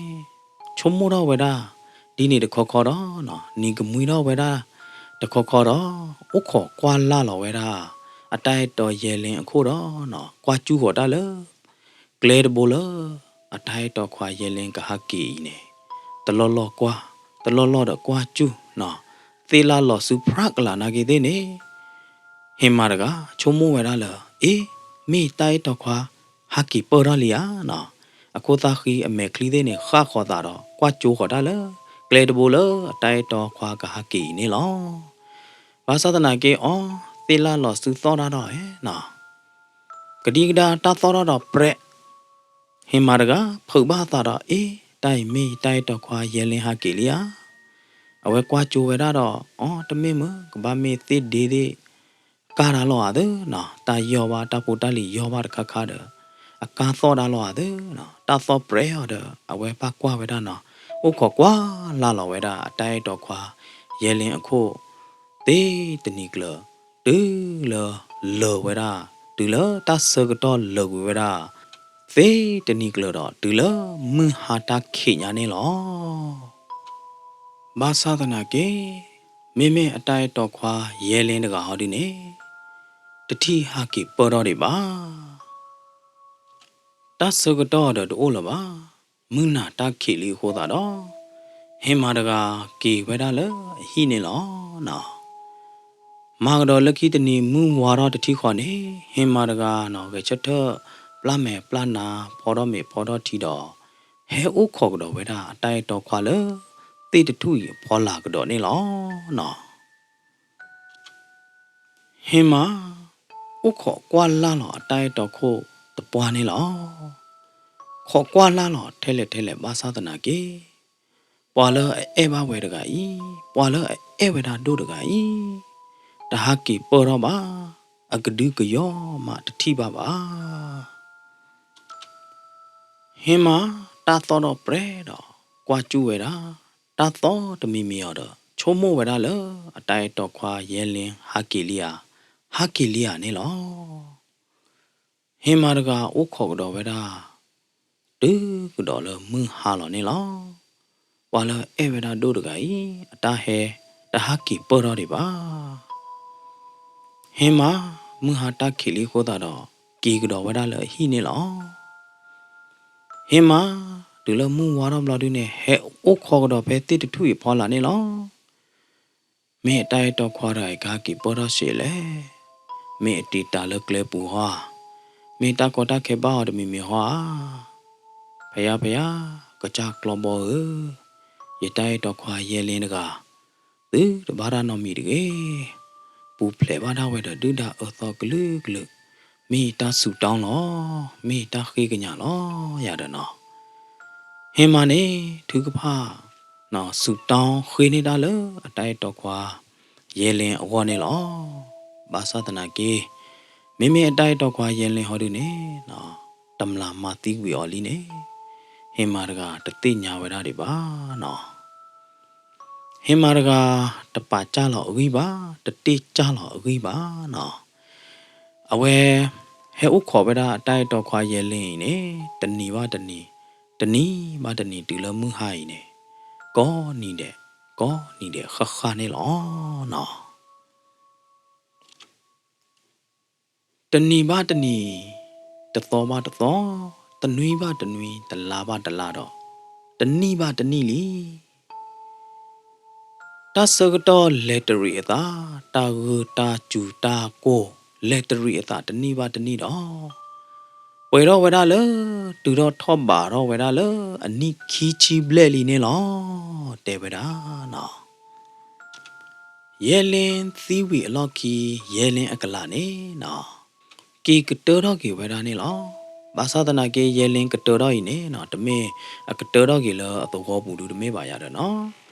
ဆိကမိၣ်ထီၣ်ဝဲဒၣ် ဒ်န့ၣ်တခီခီဒီး နံၤကမှံထီၣ်ဝဲဒၣ်တခီခီဒီး အိၣ်ခိးကွၢ်လၢ်လီၤဝဲဒၣ် အတၢ်အဲၣ်တီယဲလ့အခိၣ်ဒီး ကွၢ်ကၠူဃီၤတၢ်လၢ ကျဲတဘိလၢ အတၢ်အဲၣ်တီခွါယဲလ့ကဟးက့ၤအံၤန့ၣ် တလီၢ်လီၢ်ကွၢ် တလီၢ်လီၢ်ဒီးကွၢ်ကၠူနီၤ သ့ၣ်လၢ်လီၤဆူဖြးကလၤနာ်က့သ့ၣ်န့ၣ် ဟ့ၣ်မါတဂၤ ဆိကမိၣ်ဝဲဒၣ်လၢ အ့ မ့ၢ်တၢ်အဲၣ်တီခွါ ဟးက့ၤပၢၢ်ထီၣ်လံဧါနီၤ အခိၣ်သၣ်ဃံအမဲာ်ချံသ့ၣ်န့ၣ် ဃၣ်ဃီၤသးဒီး ကွၢ်ကၠိဃီၤတၢ်လၢ ကျဲတဘိလၢအတၢ်အဲၣ်တီခွါကဟးက့ၤအံၤန့ၣ်လီၤ. ဘၣ်ဆၣ်သနာ်က့အီၤ သ့ၣ်လၢ်လီၤဆူသီၣ်တၢ်ဒီးနီၤ ကဒံကဒါတၢ်သီၣ်ထီၣ်ဒီးပြဲး ဟ့ၣ်မါတဂၤ ဖုးဘၣ်သးဒီး အ့ တၢ်အံၤမ့ၢ်ယတၢ်အဲၣ်တီခွါယဲလ့ဟးက့ၤလံဧါ. အဝဲကွၢ်ကၠိဝဲဒၣ်ဒီး အီ တမ့ၢ်မုၢ် ကဘၣ်မ့ၢ်သ့ၣ်ဒ့သ့ၣ် ကၢ်တၢ်လီၤဧါသၢနီၤ တၢ်ယီၢ်ဘၣ်တၢ်ဖိတၢ်လံၤယီၢ်ဘၣ်တခါခါဒီး အကၢ်သီၣ်တၢ်လီၤဧါသၢနီၤ တၢ်သီၣ်ပြဲးအီၤဒီး အဝဲဘၣ်ကွၢ်ဝဲဒၣ်နီၤ အိၣ်ခိးကွၢ်လၢ်လီၤဝဲဒၣ်အတၢ်အဲၣ်တီခွါ ယဲလ့အခိၣ် သ့တနံၤကျၢၤ တုၤလၢလၢာ်ဝဲဒၣ်, တုၤလၢတၢ်ဆၢကတီၢ်လၢာ်ကွံာ်ဝဲဒၣ် သ့တနံၤကျၢၤဒီး တုၤလၢမုၢ်ဟါတၢ်ခံးညါန့ၣ်လီၤ. ဘၣ်ဆၣ်သနာ်က့ မ့မ့ၢ်အတၢ်အဲၣ်တီခွါယဲလ့တဂၤဟီဒုန့ၣ် တထံၣ်ဟးက့ၤပၢၢ်ထီၣ်ဒံးဘၣ်. တၢ်ဆၢကတီၢ်ဒီးတအိၣ်လၢၤဘၣ်. မုၢ်နၤတၢ်ခံးလံအဃိသတးဒီး ဟ့မၤတဂၤက့ၤဝဲဒၣ်လၢအဟံၣ်န့ၣ်လီၤ. မၤကဒီးလၢခံတနံၤ မုၢ်ဝါထီၣ်တထံၣ်ဃီန့ၣ် ဟ့မၤတဂၤနီၤ ဂဲၤဆၢထၢၣ်ပျၢ်မဲာ်ပျၢ်နါ ဖီထီၣ်မ့ၤဖီထီၣ်ထံဒီး ဟဲအိၣ်ခိးကဒီးဝဲဒၣ်အတၢ်အဲၣ်တီခွါလၢ သ့ၣ်တထူၣ်အံၤအဖီလာ်ကဒီးန့ၣ်လီၤ. ဟ့မၤ အိၣ်ခိးကွၢ်လၢ်လီၤအတၢ်အဲၣ်တီခိၣ်တပှၢ်န့ၣ်လီၤ. ခိးကွၢ်လၢ်လီၤထဲလဲၣ်ထဲလဲၣ်ဘၣ်ဆၣ်သနာ်က့ ပှၤလၢအအဲၣ်ဘၣ်ဝဲတဂၤအံၤ, ပှၤလၢအအဲၣ်ဝဲဒၣ်ဒိၣ်တဂၤအံၤ, တဟးက့ၤပၢၢ်ထီၣ်ဘၣ်, အကဒုကယီမးတထံၣ်ဘၣ်ဘၣ်. ဟ့မၤ တၢ်သီၣ်ထီၣ်ပြဲဒီး ကွၢ်ကၠူၣ်ဝဲဒၣ်, တၢ်သီၣ်တမံၤမံၤအီၤဒီး ဆိကမိၣ်ဝဲဒၣ်လၢ အတၢ်အဲၣ်တီခွါယဲလ့ဟးက့ၤလံဧါ, ဟးက့ၤလံဧါန့ၣ်လီၤ. ဟ့မၤတဂၤအိၣ်ခိးကဒီးဝဲဒၣ် တုၤကဒီးလၢမုၢ်ဟါလီၤန့ၣ်လီၤ. ပှၤလၢအဲၣ်ဝဲဒၣ်ဒိၣ်တဂၤအံၤ အတၢ်ဟဲတဟးက့ၤပၢၢ်ထီၣ်ဒံးဘၣ်. ဟ့မၤ မုၢ်ဟါတၢ်ခံးလံအဃိသတးဒီး က့ၤကဒီးဝဲဒၣ်လၢအဟံၣ်န့ၣ်လီၤ. ဟ့မၤ တုၤလၢမုၢ်ဝါထီၣ်ဘျီဒုန့ၣ် ဟဲအိၣ်ခိးကဒီးဖဲသ့ၣ်တထူၣ်အံၤဖီလာ်န့ၣ်လီၤ. မ့ၢ်အတၢ်အဲၣ်တီခွါတဂၤအံၤကဟးက့ၤပၢၢ်ထီၣ်စ့လဲၣ်, မ့ၢ်အတံာ်တာ်လၢကျဲပူၤဟီဧါ, မ့ၢ်တၢ်ကီတၢ်ခဲဘၣ်အီၤတမံၤမံၤဟီဧါ. ဖယါဖယါ, ကစၢ်ကျီဘီဧၢ, ယတၢ်အဲၣ်တီခွါယဲလ့တဂၤ သုတဘၣ်တၢ်နီတမံၤတဂ့ၤ. ပူၤဖျဲးဘၣ်ဒၣ်ဝဲဒီးဒုၣ်ဒါအၢသီကလုာ်ကလုာ်, မ့ၢ်တၢ်စူၤတီလီၤ, မ့ၢ်တၢ်ဃ့ကညးလီၤယၤဒီးနီၤ. ဟ့မၤန့ၣ် ထုကဖၣ် စူၤတီဃ့န့ၢ်တၢ်လၢအတၢ်အဲၣ်တီခွါယဲလ့အဂီၢ်န့ၣ်လီၤ. ဘၣ်ဆၣ်သနာ်က့ မ့မ့ၢ်အတၢ်အဲၣ်တီခွါယဲလ့ဟီဒုန့ၣ် တမျးမၤသံကွံာ်အီၤလံန့ၣ် ဟ့မၤတဂၤတသ့ၣ်ညါဝဲဒၣ်ဒံးဘၣ်နီၤ. ဟ့မၤတဂၤ တပာ်စၢ်လီၤအဂံၢ်ဘၣ်, တတ့ၢ်စၢ်လီၤအဂံၢ်ဘၣ်နီၤ. အဝဲ ဟဲအိၣ်ခိးဝဲဒၣ်အတၢ်အဲၣ်တီခွါယဲလ့အံၤန့ၣ် တနံၤဘၣ်တနံၤ, တနံၤဘၣ်တနံၤတုၤလၢမုၢ်ဟါအံၤန့ၣ် ကိးနံၤဒဲး, ကိးနံၤဒဲးဃၣ်ဃၣ်န့ၣ်လီၤနီၤ. တနံၤဘၣ်တနံၤ, တသီဘၣ်တသီ, တနွံဘၣ်တနွံ, တလါဘၣ်တလါဒီး တနံၣ်ဘၣ်တနံၣ်လံ. တၢ်ဆၢကတီၢ်လဲၤတရံးအသး, တၢ်ဂုၢ်တၢ်စူၤတၢ်ကိၢ် လဲၤတရံးအသးတနံၣ်ဘၣ်တနံၣ်ဒီး ပှဲၤထီၣ်ဝဲဒၣ်လၢ တုၤထီၣ်ထီၣ်ဘးထီၣ်ဝဲဒၣ်လၢအနံၣ်ခံဆံဘျဲၣ်လံန့ၣ်လီၤ. တဲဝဲဒၣ်နီၤ. ယဲလ့သံဝံၤအလီၢ်ခံ ယဲလ့အကလးန့ၣ်နီၤ က့ၤကတၢထီၣ်က့ၤဝဲဒၣ်န့ၣ်လီၤ. ဘၣ်ဆၣ်သနာ်က့ ယဲလ့ကတၢထီၣ်အံၤန့ၣ်နီၤ တမ့ၢ်အကတၢထီၣ်က့ၤလၢအသဝီပူၤဒုတမ့ၢ်ဘၣ်ယၤဒီးနီၤ.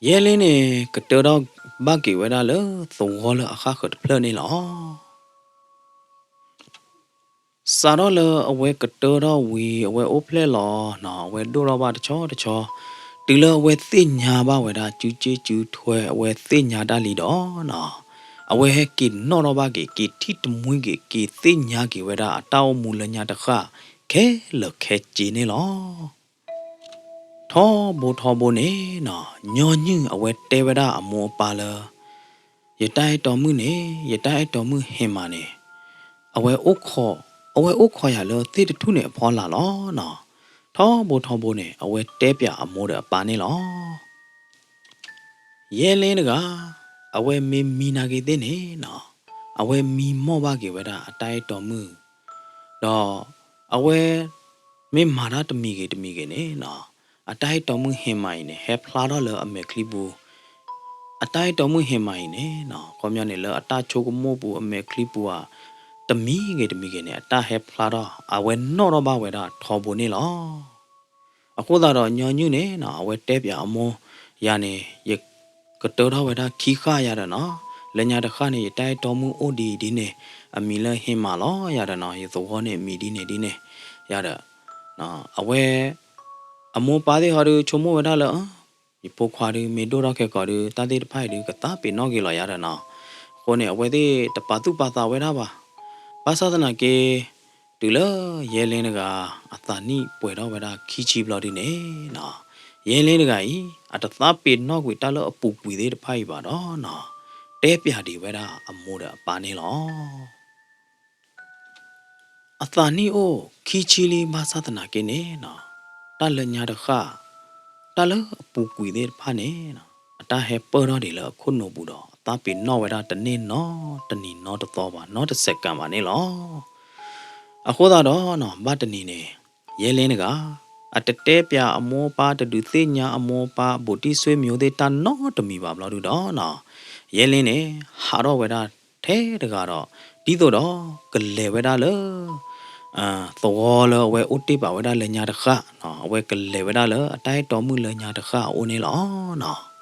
ယဲလ့န့ၣ် ကတၢထီၣ်ဘၣ်က့ၤဝဲဒၣ်လၢသဝီလၢအဃၣ်ဃၢၤတဖျၢၣ်န့ၣ်လီၤ. စးထီၣ်လၢအဝဲကတၢထီၣ်ဝံၤ အဝဲအိၣ်ဖျဲၣ်လီၤနီၤ အဝဲဒိၣ်ထီၣ်ဘၣ်တဆီတဆီ တုၤလၢအဝဲသ့ၣ်ညါဘၣ်ဝဲဒၣ် စုစ့စုထွဲ အဝဲသ့ၣ်ညါတၢ်လံဒီးနီၤ အဝဲဟဲက့ၤနီၣ်ထီၣ်ဘၣ်က့ၤ က့ၤထံၣ်တမှံက့ၤ က့ၤသ့ၣ်ညါက့ၤဝဲဒၣ်အတၢ်အိၣ်မူလၢညါတဃၣ် ခဲလၢာ်ခဲဆ့န့ၣ်လီၤ. ထီဘိထီဘိန့ၣ်နီၤ ညီနုၢ်အဝဲတဲဝဲဒၣ်အမိၢ်အပၢ်လၢ ယတၢ်အဲၣ်တီမုၣ်န့ၣ် ယတၢ်အဲၣ်တီမုၣ်ဟ့မၤန့ၣ် အဝဲအိၣ်ခိး အဝဲအိၣ်ခိးယၤလၢသ့ၣ်တထူၣ်န့ၣ်အဖီလာ်လီၤနီၤ. ထီဘိထီဘိန့ၣ် အဝဲတဲပၠးအမိၢ်ဒီးအပၢ်န့ၣ်လီၤ. ယဲလ့တဂၤ အဝဲမ့ၢ်မံနာ်က့ၤသ့ၣ်န့ၣ်နီၤ အဝဲမံမီၢ်ဘၣ်က့ၤဝဲဒၣ်အတၢ်အဲၣ်တီမုၣ် ဒီးအဝဲမ့ၢ်မၤတၢ်တမံၤဂ့ၤတမံၤဂ့ၤန့ၣ်နီၤ အတၢ်အဲၣ်တီမုၣ်ဟ့မၤအံၤန့ၣ် ဟဲဖျါထီၣ်လၢအမဲာ်ချံပူၤ အတၢ်အဲၣ်တီမုၣ်ဟ့မၤအံၤန့ၣ်နီၤ ခီပညီန့ၣ်လၢအတၢ်ဆိကမိၣ်ပူၤအမဲာ်ချံပူၤဧါ တမံၤဂ့ၤတမံၤဂ့ၤန့ၣ် အတၢ်ဟဲဖျါထီၣ် အဝဲနီၣ်ထီၣ်ဘၣ်ဝဲဒၣ်ထီဘိန့ၣ်လီၤ. အဃိသတးဒီးညီနုၢ်န့ၣ်နီၤ အဝဲတဲပၠးအမိၢ် ယၤန့ၣ် ယကတၢထီၣ်ဝဲဒၣ်ခံဃၣ်ယၤဒီးနီၤ လၢညါတဃၣ်န့ၣ် ယတၢ်အဲၣ်တီမုၣ်အိၣ်ဒ်အံၤဒ်န့ၣ် အမံၤလၢဟ့မၤလီၤယၤဒီးနီၤ ယသဝီန့ၣ်အမံၤဒ်န့ၣ်ဒ်န့ၣ် ယၤဒီး အဝဲ အမိၢ်ပၢ်သ့ၣ်ဟီဒုးဆိကမိၣ်ဝဲဒၣ်လၢ ယဖိခွါဒုးမ့ၢ်ဒိၣ်ထီၣ်ခဲကိာ်ဒုး တၢ်သ့ၣ်တဖၣ်အံၤဒုးကသးပ့ၤနီၣ်က့ၤလီၤယၤဒီးနီၤ အဃိန့ၣ် အဝဲသ့ၣ်တပာ်သူၣ်ပာ်သးဝဲဒၣ်ဘၣ်. ဘၣ်ဆၣ်သနာ်က့ တုၤလၢယဲလင်းတဂၤ အသးနံၣ်ပှဲၤထီၣ်ဝဲဒၣ်ခံဆံဘျီဒုန့ၣ်နီၤ, ယဲလင်းတဂၤအံၤ အတသးပ့ၤနီၣ်ကွံာ်တၢ်လၢအပူၤကွံာ်သ့ၣ်တဖၣ်အံၤဘၣ်ဒီးနီၤ, တဲပျးဒံးဝဲဒၣ်အမိၢ်ဒီးအပၢ်န့ၣ်လီၤ. အသးနံၣ်အိၣ်ခံဆံလံ ဘၣ်ဆၣ်သနာ်က့န့ၣ်နီၤ, တၢ်လၢညါတဃၣ်, တၢ်လၢအပူၤကွံာ်သ့ၣ်တဖၣ်န့ၣ်နီၤ, အတၢ်ဟဲပၢၢ်ထီၣ်ဒံးလၢအခိၣ်နူာ်ပူၤဒီး အသးပ့ၤနီၣ်ဝဲဒၣ်တန့ၢ်နီတနံၤနီတသီဘၣ်, နီတsecondဘၣ်န့ၣ်လီၤ. အဃိသတးဒီးနီၤ, ဘၣ်တနံၤန့ၣ် ယဲလင်းတဂၤ အတတဲပျးအမိၢ်အပၢ်, တဒုးသ့ၣ်ညါအမိၢ်အပၢ် ဘူးတံၢ်ဆွေမျိုးသ့ၣ်တၢ်နီတမံၤဘၣ်ဘျီဒုဒီးနီၤ, ယဲလင်းန့ၣ် ဟးထီၣ်ဝဲဒၣ်ထဲတဂၤဒီး ဒ်သိးဒီး ကလဲၤဝဲဒၣ်လၢ သဝီလၢအဝဲအိၣ်တ့ၢ်ဘၣ်ဝဲဒၣ်လၢညါတဃၣ်နီၤ, အဝဲကလဲၤဝဲဒၣ်လၢအတၢ်အဲၣ်တီမုၣ်လၢညါတဃၣ်အအိၣ်န့ၣ်လီၤနီၤ.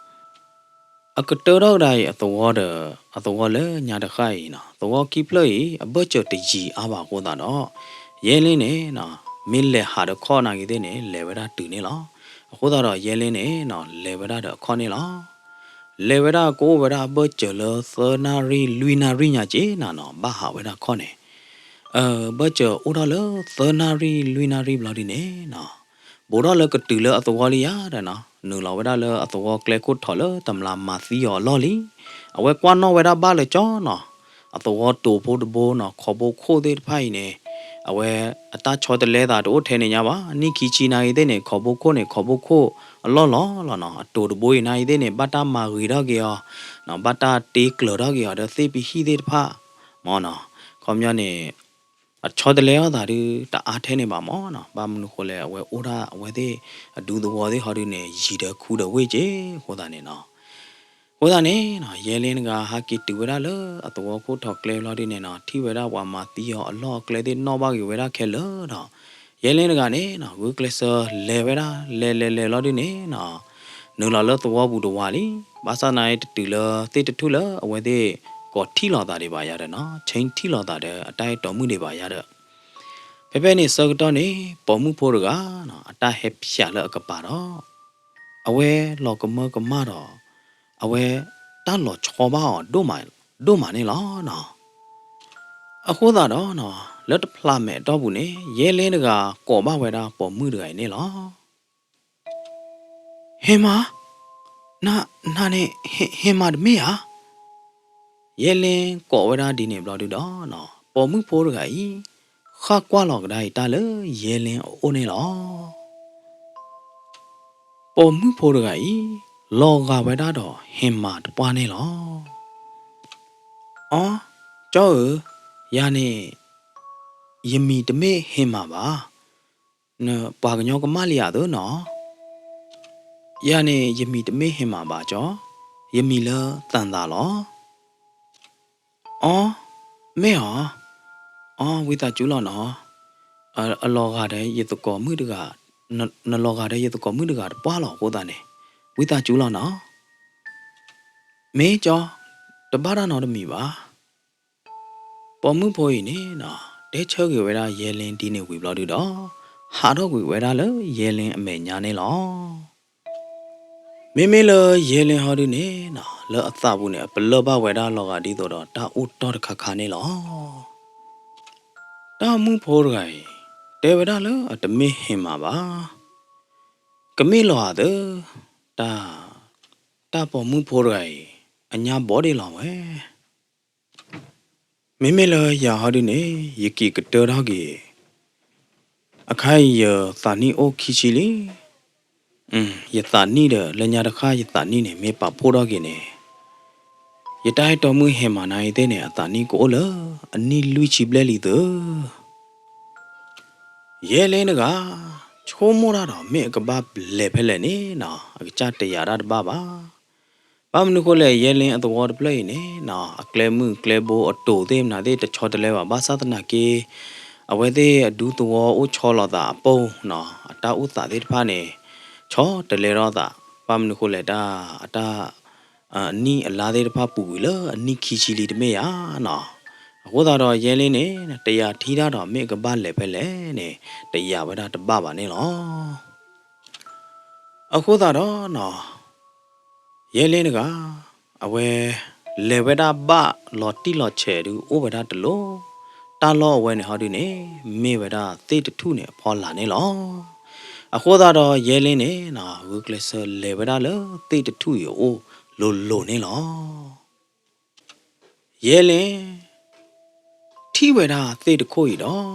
အကတၢၢ်ထီၣ်ကဒါအံၤအသဝီဒီး အသဝီလၢညါတဃၣ်အံၤနီၤ, သဝီခံဖျၢၣ်အံၤ အဘၢၣ်စၢၤတယံၤအါဘၣ်အဃိသတးဒီး ယဲလင်းန့ၣ်နီၤ, မ့ၢ်လဲၤဟးဒီးခီၣ်နာ်ဂ့ၤသ့ၣ်န့ၣ် လဲၤဝဲဒၣ်တုၤန့ၣ်လီၤ. အဃိသတးဒီးယဲလင်းန့ၣ်နီၤ, လဲၤဝဲဒၣ်ဒီးအခီၣ်န့ၣ်လီၤ. လဲၤဝဲဒၣ်ကအိၣ်ဝဲဒၣ်အဘၢၣ်စၢၤလၢသၢနၣ်ရံၣ်လွံၢ်နၣ်ရံၣ်ညါက့ၤနၤနီၤ, ဘၣ်ဟးဝဲဒၣ်ခီၣ်န့ၣ် ဘၢၣ်စၢၤအိၣ်ထီၣ်လၢသၢနၣ်ရံၣ်လွံၢ်နၣ်ရံၣ်ဘျီဒုန့ၣ်နီၤ, ဘူးထီၣ်လၢကတုၤလၢအသဝီလံယၤဒီးနီၤ, နုာ်လီၤဝဲဒၣ်လၢအသဝီကျဲခိၣ်ထီၣ်လၢတမျးမၤသံအီၤအလီၢ်လံ. အဝဲကွၢ်နီၣ်ဝဲဒၣ်ဘၣ်လၢကၠီနီၤ, အသဝီတိၤဖိတဘိနီၤ, ခိးဘိခိၣ်သ့ၣ်တဖၣ်အံၤန့ၣ် အဝဲအတၢ်ဆီတလဲသးတအိၣ်ထဲန့ၣ်ညါဘၣ်. နံၣ်ခံဆံနာ်ဂ့ၤသ့ၣ်န့ၣ် ခိးဘိခိၣ်န့ၣ် ခိးဘိခိၣ်အလီၢ်လီၤလီၤနီၤ. အတိၤတဘိအံၤနာ်ဂ့ၤသ့ၣ်န့ၣ် ဘၣ်တၢ်မၤဂ့ၤထီၣ်က့ၤအီၤ, ဘၣ်တၢ်တ့ကျၢၤထီၣ်က့ၤအီၤဒီးသ့ၣ်ပဟံၣ်သ့ၣ်တဖၣ် မ့ၢ်နီၤ. ခီပညီန့ၣ် အဆီတလဲအီၤသးဒုး တအါထဲန့ၣ်ဘၣ်မ့ၢ်နီၤ. ဘၣ်မနုၤဃိလဲၣ် အဝဲအိၣ်ဒၣ်အဝဲသ့ၣ်အဒူသဝီသ့ၣ်ဟီဒုးန့ၣ် ယံၤဒီးခူဒီးဝ့ၢ်က့ၤအဃိသတးန့ၣ်နီၤ. အဃိသတးန့ၣ်နီၤ, ယဲလင်းတဂၤဟးက့ၤတုၤဝဲဒၣ်လၢအသဝီခိၣ်ထီၣ်ကျဲဘျီဒုန့ၣ်နီၤ, ထံၣ်ဝဲဒၣ်ပှၤမၤသံအီၤအလီၢ်အကျဲသ့ၣ်နီၣ်ဘၣ်ဂ့ၤဝဲဒၣ်ခဲလၢာ်ဒီး ယဲလင်းတဂၤန့ၣ်နီၤ ဂုာ်ကျဲးစၢးလဲၤဝဲဒၣ် လဲၤလဲၤလဲၤလီၤဒုန့ၣ်နီၤ, နုာ်လီၤလၢသဝီပူၤတဝၤလံ. ဘၣ်ဆၣ်သနာ်က့ တတုၤလၢသ့ၣ်တထူၣ်လၢအဝဲသ့ၣ်ကိးထံၣ်လိာ်သးဒံးဘၣ်ယၤဒီးနီၤ, ဆ့ထံၣ်လိာ်သးဒီးအတၢ်အဲၣ်တီမုၣ်ဒံးဘၣ်ယၤဒီး ဖဲဖဲန့ၣ်ဆၢကတီၢ်န့ၣ် ပိာ်မုၣ်ဖိတဂၤနီၤ အတၢ်ဟဲဖျးလၢအကပၤဒီး အဝဲလီၤကမၢကမၣ်ဒီး အဝဲတၢ်လီၤဆီဘၣ်အီၤ ဒိၣ်မးန့ၣ်လီၤနီၤ. အဃိသတးဒီးနီၤ လၢတဖျးမဲာ်အတီၢ်ပူၤန့ၣ် ယဲလင်းတဂၤကိးဘၣ်ဝဲဒၣ်ပိာ်မုၣ်တဂၤအံၤန့ၣ်လီၤ. ဟ့ၣ်မး, န, နန့ၣ် ဟ့ၣ်မးတမ့ၢ်ဧါ. ယဲလင်းကိးဝဲဒၣ်ဒ်န့ၣ်ဘျီဒုဒီးနီၤ ပိာ်မုၣ်ဖိတဂၤအံၤ ဃၣ်ကွၢ်လီၤကဒါအံၤတၢ်လၢယဲလင်းအအိၣ်န့ၣ်လီၤ. ပိာ်မုၣ်ဖိတဂၤအံၤ လီၤဂာ်ဝဲဒၣ်ဒီးဟ့ၣ်မးတပှၢ်န့ၣ်လီၤ. အီ, ကၠီဧၢ, ယၤန့ၣ် ယမံၤတမ့ၢ်ဟ့ၣ်မးဘၣ်. နပှၤကညီကမၣ်လံဧါသ့နီၤ. ယၤန့ၣ် ယမံၤတမ့ၢ်ဟ့ၣ်မးဘၣ်ကၠီ, ယမံၤလၢသးသးလီၤ. အီ, မ့ၢ်ဧါ. အီ, ဝံသးစူၤလီၤနီၤ. အလီၤဂာ်ဒီးယသကိးမုၣ်တဂၤ, နလီၤဂာ်ဒီးယသကိးမုၣ်တဂၤတပှၢ်လီၤအဃိသတးန့ၣ် ဝံသးစူၤလီၤနီၤ. မ့ၢ်ကၠီ, တဘၣ်တၢ်နီတမံၤဘၣ်. ပိာ်မုၣ်ဖိအံၤန့ၣ်နီၤ တဲဆၢဂ့ၤဝဲဒၣ်ယဲလင်းဒ်န့ၣ်ဝံၤဘျီဒုဒီး ဟးထီၣ်ကွံာ်ဝဲဒၣ်လၢယဲလင်းအမဲာ်ညါန့ၣ်လီၤ. မ့မ့ၢ်လၢယဲလင်းဟီဒုန့ၣ်နီၤ လၢအသးပူၤန့ၣ် အပလၢၢ်ဘၣ်ဝဲဒၣ်လီၤဂာ်ဒ်သိးဒီးတၢ်အိၣ်တီၢ်တခါခါန့ၣ်လီၤ. တၢ်မုၣ်ဖိတဂၤအံၤ တဲဝဲဒၣ်လၢအတမ့ၢ်ဟ့ၣ်မးဘၣ်. ကမ့ၢ်လီၤဧါသ့, တၢ်, တၢ်ပိာ်မုၣ်ဖိတဂၤအံၤ အညါဘီဒ့လီၤဝဲ. မ့မ့ၢ်လၢယၤဟီဒုန့ၣ် ယက့ၤကတၢၢ်ထီၣ်က့ၤ, အခါအံၤယသးနံၣ်အိၣ်ခံဆံလံ. ယသးနံၣ်ဒီး လၢညါတဃၣ်ယသးနံၣ်န့ၣ် မ့ၢ်ပာ်ဖှိၣ်ထီၣ်က့ၤန့ၣ် ယတၢ်အဲၣ်တီမုၣ်ဟ့ၣ်မးနၤအံၤသ့ၣ်န့ၣ် အသးနံၣ်ကအိၣ်လၢအနံၣ်လွံၢ်ဆံဘျဲၣ်လံသ့. ယဲလင်းတဂၤ ဆိကမိၣ်တၢ်ဒီး မ့ၢ်အကဘၣ်လဲၤဖဲလဲၣ်န့ၣ်နီၤ အကစၢ်တယာ်တၢ်တဘၣ်ဘၣ်. ဘၣ်မနုၤဃိလဲၣ် ယဲလင်းအသဝီတဖျၢၣ်အံၤန့ၣ်နီၤ အကျဲမုၢ်ကျဲဘိအတိၤသ့ၣ်မနုၤသ့ၣ် တဆီတလဲဘၣ်. ဘၣ်ဆၣ်သနာ်က့ အဝဲသ့ၣ်အဒူသဝီအိၣ်ဆီလီၤသးအပူၤနီၤ အတၢ်အိၣ်သးသ့ၣ်တဖၣ်န့ၣ် ဆီတလဲထီၣ်သး. ဘၣ်မနုၤဃိလဲၣ် တၢ်, အတၢ်, အနံၣ်အလါသ့ၣ်တဖၣ်ပူၤကွံာ်လၢအနံၣ်ခံဆံလံတမ့ၢ်ဧါနီၤ. အဃိသတးဒီးယဲလင်းန့ၣ် တယာ်ထံၣ်တၢ်ဒီး မ့ၢ်အကဘၣ်လဲၤဖဲလဲၣ်န့ၣ် တယာ်ဝဲဒၣ်တဘၣ်ဘၣ်န့ၣ်လီၤ. အဃိသတးဒီးနီၤ ယဲလင်းတဂၤ အဝဲ လဲၤဝဲဒၣ်ဘၣ်လီၤတံၢ်လီၤဆဲးဒုးအိၣ်ဝဲဒၣ်တလိၤ, တၢ်လီၢ်အဝဲန့ၣ်ဟီဒုန့ၣ် မ့ၢ်ဝဲဒၣ်သ့ၣ်တထူၣ်န့ၣ်အဖီလာ်န့ၣ်လီၤ. အဃိသတးဒီးယဲလ့န့ၣ် ဂုာ်ကျဲးစၢးလဲၤဝဲဒၣ်လၢသ့ၣ်တထူၣ်အံၤအအိၣ်လိၤလိၤန့ၣ်လီၤ. ယဲလ့ ထံၣ်ဝဲဒၣ်သ့ၣ်တခိၣ်အံၤဒီး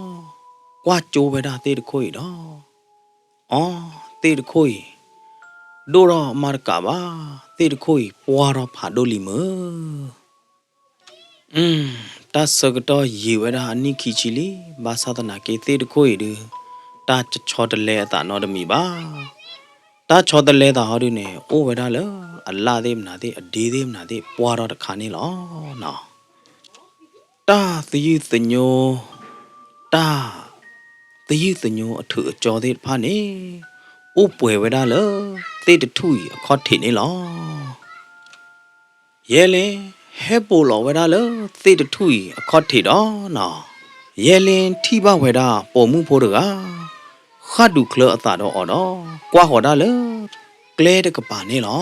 ကွၢ်ကၠိဝဲဒၣ်သ့ၣ်တခိၣ်အံၤဒီး အီ သ့ၣ်တခိၣ်အံၤ ဒိၣ်ထီၣ်မးတကးဘၣ်, သ့ၣ်တခိၣ်အံၤပှၢ်ထီၣ်ဖးဒိၣ်လံမုၢ်. တၢ်ဆၢကတီၢ်ယံာ်ဝဲဒၣ်အနံၣ်ခံဆံလံ, ဘၣ်ဆၣ်သနာ်က့သ့ၣ်တခိၣ်အံၤဒုး တၢ်ဆီတလဲအသးနီတမံၤဘၣ်. တၢ်ဆီတလဲသးဟီဒုန့ၣ် အိၣ်ဝဲဒၣ်လၢအလၣ်သ့ၣ်မနုၤသ့ၣ် အဒ့သ့ၣ်မနုၤသ့ၣ် ပှၢ်ထီၣ်တခါန့ၣ်လီၤ. တၢ်သယုၢ်သညိ, တၢ်သယုၢ်သညိအထူးအကၠိသ့ၣ်တဖၣ်န့ၣ် အိၣ်ပှဲၤဝဲဒၣ်လၢသ့ၣ်တထူၣ်အံၤအခီၣ်ထံးန့ၣ်လီၤ. ယဲလ့ ဟဲပိာ်လီၤဝဲဒၣ်လၢသ့ၣ်တထူၣ်အံၤအခီၣ်ထံးဒီးနီၤ, ယဲလ့ထံၣ်ဘၣ်ဝဲဒၣ်ပိာ်မုၣ်ဖိတဂၤ ဃၣ်ဒူၣ်ချၢအသးဒီးအီၤဒီး ကွၢ်ဃီၤဒၣ်လၢကျဲတကပၤန့ၣ်လီၤ.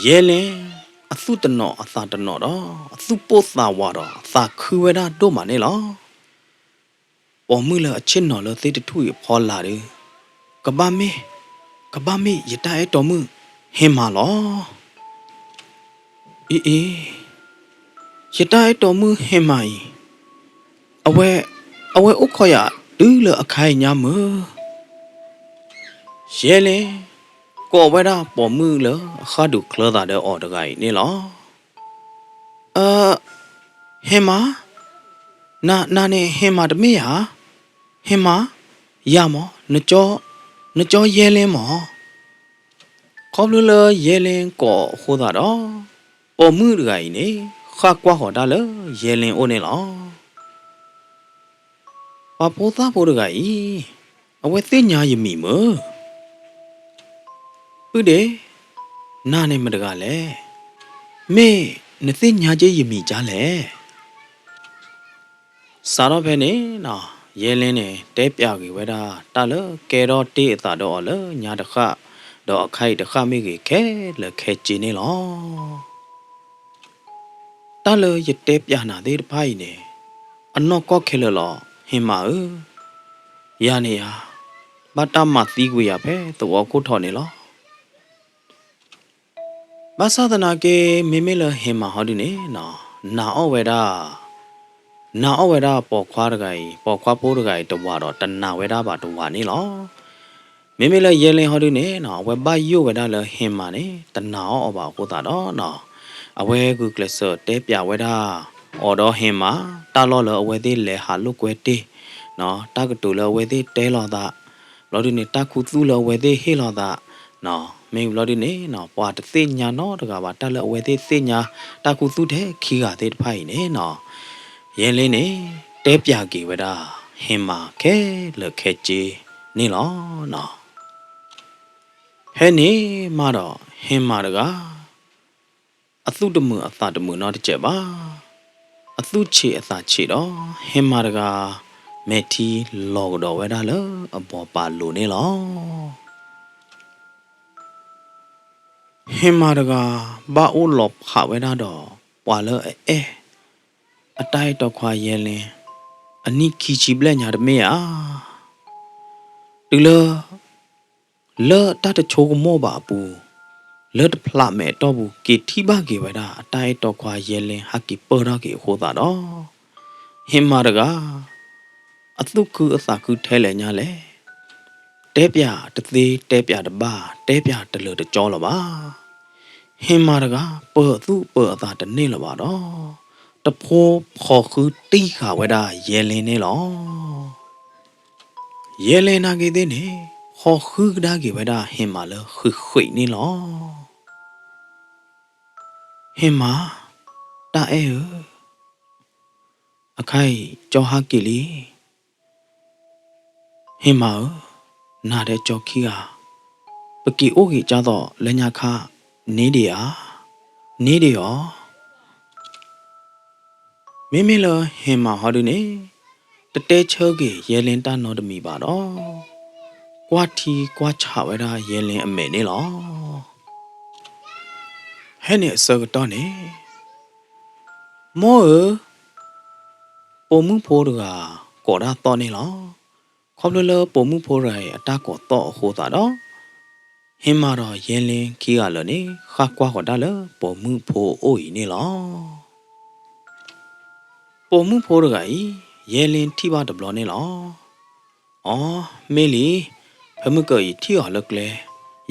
ယဲလ့ အသူၣ်တနီၤအသးတနီၤဒီး အသူၣ်ပိၢ်သးဝးဒီး သးခုဝဲဒၣ်ဒိၣ်မးန့ၣ်လီၤ. ပိာ်မုၣ်လၢအဆ့ၣ်နီၤလၢသ့ၣ်တထူၣ်အံၤအဖီလာ်ဒီး ကဘၣ်မ့ၢ်, ကဘၣ်မ့ၢ်ယတၢ်အဲၣ်တီမုၣ်ဟ့ၣ်မးလီၤ. အ့အ့, ယတၢ်အဲၣ်တီမုၣ်ဟ့ၣ်မးအံၤ, အဝဲ, အဝဲအိၣ်ခိးယၤတုၤလၢအခါအံၤညါမုၢ်. ယဲလ့ ကိးဝဲဒၣ်ပိာ်မုၣ်လၢအဃၣ်ဒူၣ်ချၢသးဒီးအီၤတဂၤအံၤန့ၣ်လီၤ. အ, ဟ့ၣ်မး, န, နၤန့ၣ်ဟ့ၣ်မးတမ့ၢ်ဧါ. ဟ့ၣ်မး, ယၤမး, နကၠီ, နကၠီယဲလ့မး. ခီဖျိလၢယဲလ့ကိးအဃိသတးဒီး ပိာ်မုၣ်တဂၤအံၤန့ၣ် ဃၣ်ကွၢ်ဃီၤတၢ်လၢယဲလ့အိၣ်န့ၣ်လီၤ. ပှၤဖိသၣ်ဖိတဂၤအံၤ အဝဲသ့ၣ်ညါယမံၤမုၢ်. ပုၢ်ဒ့ၣ်, နၤန့ၣ်မတဂၤလဲၣ်. မ့ၢ်နသ့ၣ်ညါက့ယမံၤကၢ်လဲၣ်. စးထီၣ်ဖဲန့ၣ်နီၤ ယဲလ့န့ၣ် တဲပျးဂ့ၤဝဲဒၣ် တၢ်လၢကဲထီၣ်တ့ၢ်အသးဒီးအီၤလၢညါတဃၣ်, ဒီးအခါအံၤတဃၣ်မ့ၢ်ဂ့ၤခဲလၢာ်ခဲဆ့န့ၣ်လီၤ. တၢ်လၢယတဲပျးနၤသ့ၣ်တဖၣ်အံၤန့ၣ် အနီၢ်ကီၢ်ခဲလၢာ်လီၤ ဟ့ၣ်မးဧၢ. ယၤန့ၣ်ယၤ ဘၣ်တၢ်မၤသံကွံာ်ယၤဖဲသဝီခိၣ်ထီၣ်န့ၣ်လီၤ. ဘၣ်ဆၣ်သနာ်က့ မ့မ့ၢ်လၢဟ့ၣ်မးဟီဒုန့ၣ်နီၤ နာ်အီၣ်ဝဲဒၣ်, နာ်အီၣ်ဝဲဒၣ်ပိာ်ခွါတဂၤအံၤ, ပိာ်ခွါဖိတဂၤအံၤတဝးဒီး တနာ်ဝဲဒၣ်ဘၣ်တဝးန့ၣ်လီၤ. မ့မ့ၢ်လၢယဲလ့ဟီဒုန့ၣ်နီၤ အဝဲဘၣ်ယိၣ်ဝဲဒၣ်လၢဟ့ၣ်မးန့ၣ် တနာ်အီၣ်အီၤဘၣ်အဃိသတးဒီးနီၤ အဝဲဂုာ်ကျဲးစၢးတဲပျးဝဲဒၣ် အီၤဒီးဟ့ၣ်မး တၢ်လီၢ်လၢအဝဲသ့ၣ်လဲၤဟးလိာ်ကွဲတ့ၢ်, တၢ်ကတိၤလၢအဝဲသ့ၣ်တဲလိာ်သး, ဘျီဒုန့ၣ် တၢ်ခူသူၣ်လၢအဝဲသ့ၣ်ဟ့ၣ်လိာ်သး, မ့ၢ်ဘျီဒုန့ၣ်နီၤ ပှၤတသ့ၣ်ညါနီတဂၤဘၣ် တၢ်လၢအဝဲသ့ၣ်သ့ၣ်ညါ တၢ်ခူသူၣ်ထဲခံဂၤသ့ၣ်တဖၣ်အံၤန့ၣ်နီၤ ယဲလ့န့ၣ် တဲပျးက့ၤဝဲဒၣ် ဟ့ၣ်မးခဲလၢာ်ခဲဆ့န့ၣ်လီၤ. ဖဲန့ၣ်မးဒီး ဟ့ၣ်မးတဂၤ အသူၣ်တမုာ်အသးတမုာ်နီတစဲးဘၣ်. အသူၣ်ဆံးအသးဆံးဒီး ဟ့ၣ်မးတဂၤ မဲာ်ထံလီၤကဒီးဝဲဒၣ်လၢအဘီပာ်လိၤန့ၣ်လီၤ. ဟ့ၣ်မးတဂၤ ဘၣ်အိၣ်လီၤဖးဝဲဒၣ်ဒီး ပှၤလၢအအဲၣ် အတၢ်အဲၣ်တီခွါယဲလ့ အနံၣ်ခံဆံဘျဲၣ်ညါတမ့ၢ်ဧါ. တုၤလၢ လၢတၢ်တဆိကမိၣ်ဘၣ်အပူၤ လၢတဖျးမဲာ်အတီၢ်ပူၤ က့ၤထံၣ်ဘၣ်က့ၤဝဲဒၣ် အတၢ်အဲၣ်တီခွါယဲလ့ ဟဲက့ၤပၢၢ်ထီၣ်က့ၤအဃိသတးဒီး ဟ့ၣ်မးတဂၤ အသူၣ်ခုအသးခုထဲလဲၣ်ညါလဲၣ်. တဲပျးတသ့ တဲပျးတဘၣ် တဲပျးတလၢာ်တကၠီလၢၤဘၣ်. ဟ့ၣ်မးတဂၤ ပၢၤအသူၣ်ပၢၤအသးတန့ၢ်လၢၤဘၣ်ဒီး တဖိဖီၣ်ဃုတံၢ်ဃာ်ဝဲဒၣ်ယဲလ့န့ၣ်လီၤ. ယဲလ့နာ်က့သ့ၣ်န့ၣ် ဖီၣ်ဃုကဒါက့ၤဝဲဒၣ်ဟ့ၣ်မးလၢဃ့ၢ်ဃ့ၢ်န့ၣ်လီၤ. ဟ့ၣ်မး, တၢ်အဲၣ်ဧၢ, အခါအံၤကၠီဟးက့ၤလံ. ဟ့ၣ်မးဧၢ, နၤဒီးကၠီခံဂၤ ပက့ၤအိၣ်က့ၤကၢ်သိးလၢညါခါန့ၣ်ဒံးဧါ, န့ၣ်ဒံးဧါ. မ့မ့ၢ်လၢဟ့ၣ်မးဟီဒုန့ၣ် တတဲဆၢက့ၤယဲလ့တၢ်နီတမံၤဘၣ်ဒီး ကွၢ်ထံကွၢ်ဆးဝဲဒၣ်ယဲလ့အမဲာ်န့ၣ်လီၤ. ဟဲန့ၣ်အဆၢကတီၢ်န့ၣ်, မိၢ်ဧၢ, ပိာ်မုၣ်ဖိတဂၤကိးတၢ်သီၣ်န့ၣ်လီၤ. ခီဖျိလၢပိာ်မုၣ်ဖိတဂၤအံၤအတၢ်ကိးသီၣ်အဃိသတးဒီး, ဟ့မၤဒီးယဲလ့ခံဂၤလၢာ်န့ၣ် ဃၣ်ကွၢ်ဃီၤတၢ်လၢပိာ်မုၣ်ဖိအအိၣ်အံၤန့ၣ်လီၤ. ပိာ်မုၣ်ဖိတဂၤအံၤ ယဲလ့ထံၣ်ဘၣ်တဘျီန့ၣ်လီၤ. အိ, မ့ၢ်လံ, ဖဲမုၢ်ကၢအံၤထံၣ်အီၤလၢကျဲ,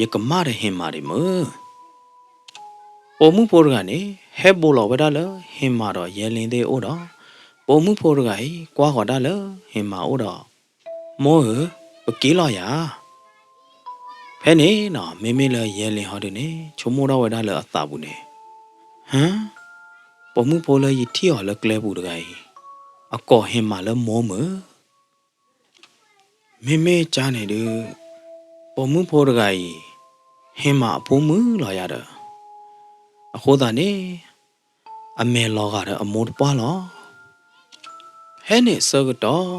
ယကမၣ်ဒီးဟ့မၤဒံးမုၢ်. ပိာ်မုၣ်ဖိတဂၤန့ၣ် ဟဲဘိးလီၤဝဲဒၣ်လၢဟ့မၤဒီးယဲလ့သ့ၣ်အအိၣ်ဒီး, ပိာ်မုၣ်ဖိတဂၤအံၤ ကွၢ်ဃီၤတၢ်လၢဟ့မၤအအိၣ်ဒီး, မိၢ်ဧၢ, ပက့ၤလီၤယၤ. ဖဲန့ၣ်နီၤ မ့မ့ၢ်လၢယဲလ့ဟီဒုန့ၣ် ဆိကမိၣ်ထီၣ်ဝဲဒၣ်လၢအသးပူၤန့ၣ်, ဟၢ, ပိာ်မုၣ်ဖိလၢယထံၣ်အီၤလၢကျဲပူၤတဂၤအံၤ, အကိးဟ့မၤလၢမိၢ်မုၢ်. မ့မ့ၢ်ကါန့ၣ်ဒုး, ပိာ်မုၣ်ဖိတဂၤအံၤ ဟ့မၤအဖိမုၣ်လီၤယၤဒီး, အဃိသတးန့ၣ် အမဲာ်လီၤဂာ်ဒီးအမိၢ်တပှၢ်လီၤ. ဟဲန့ၣ်အဆၢကတီၢ်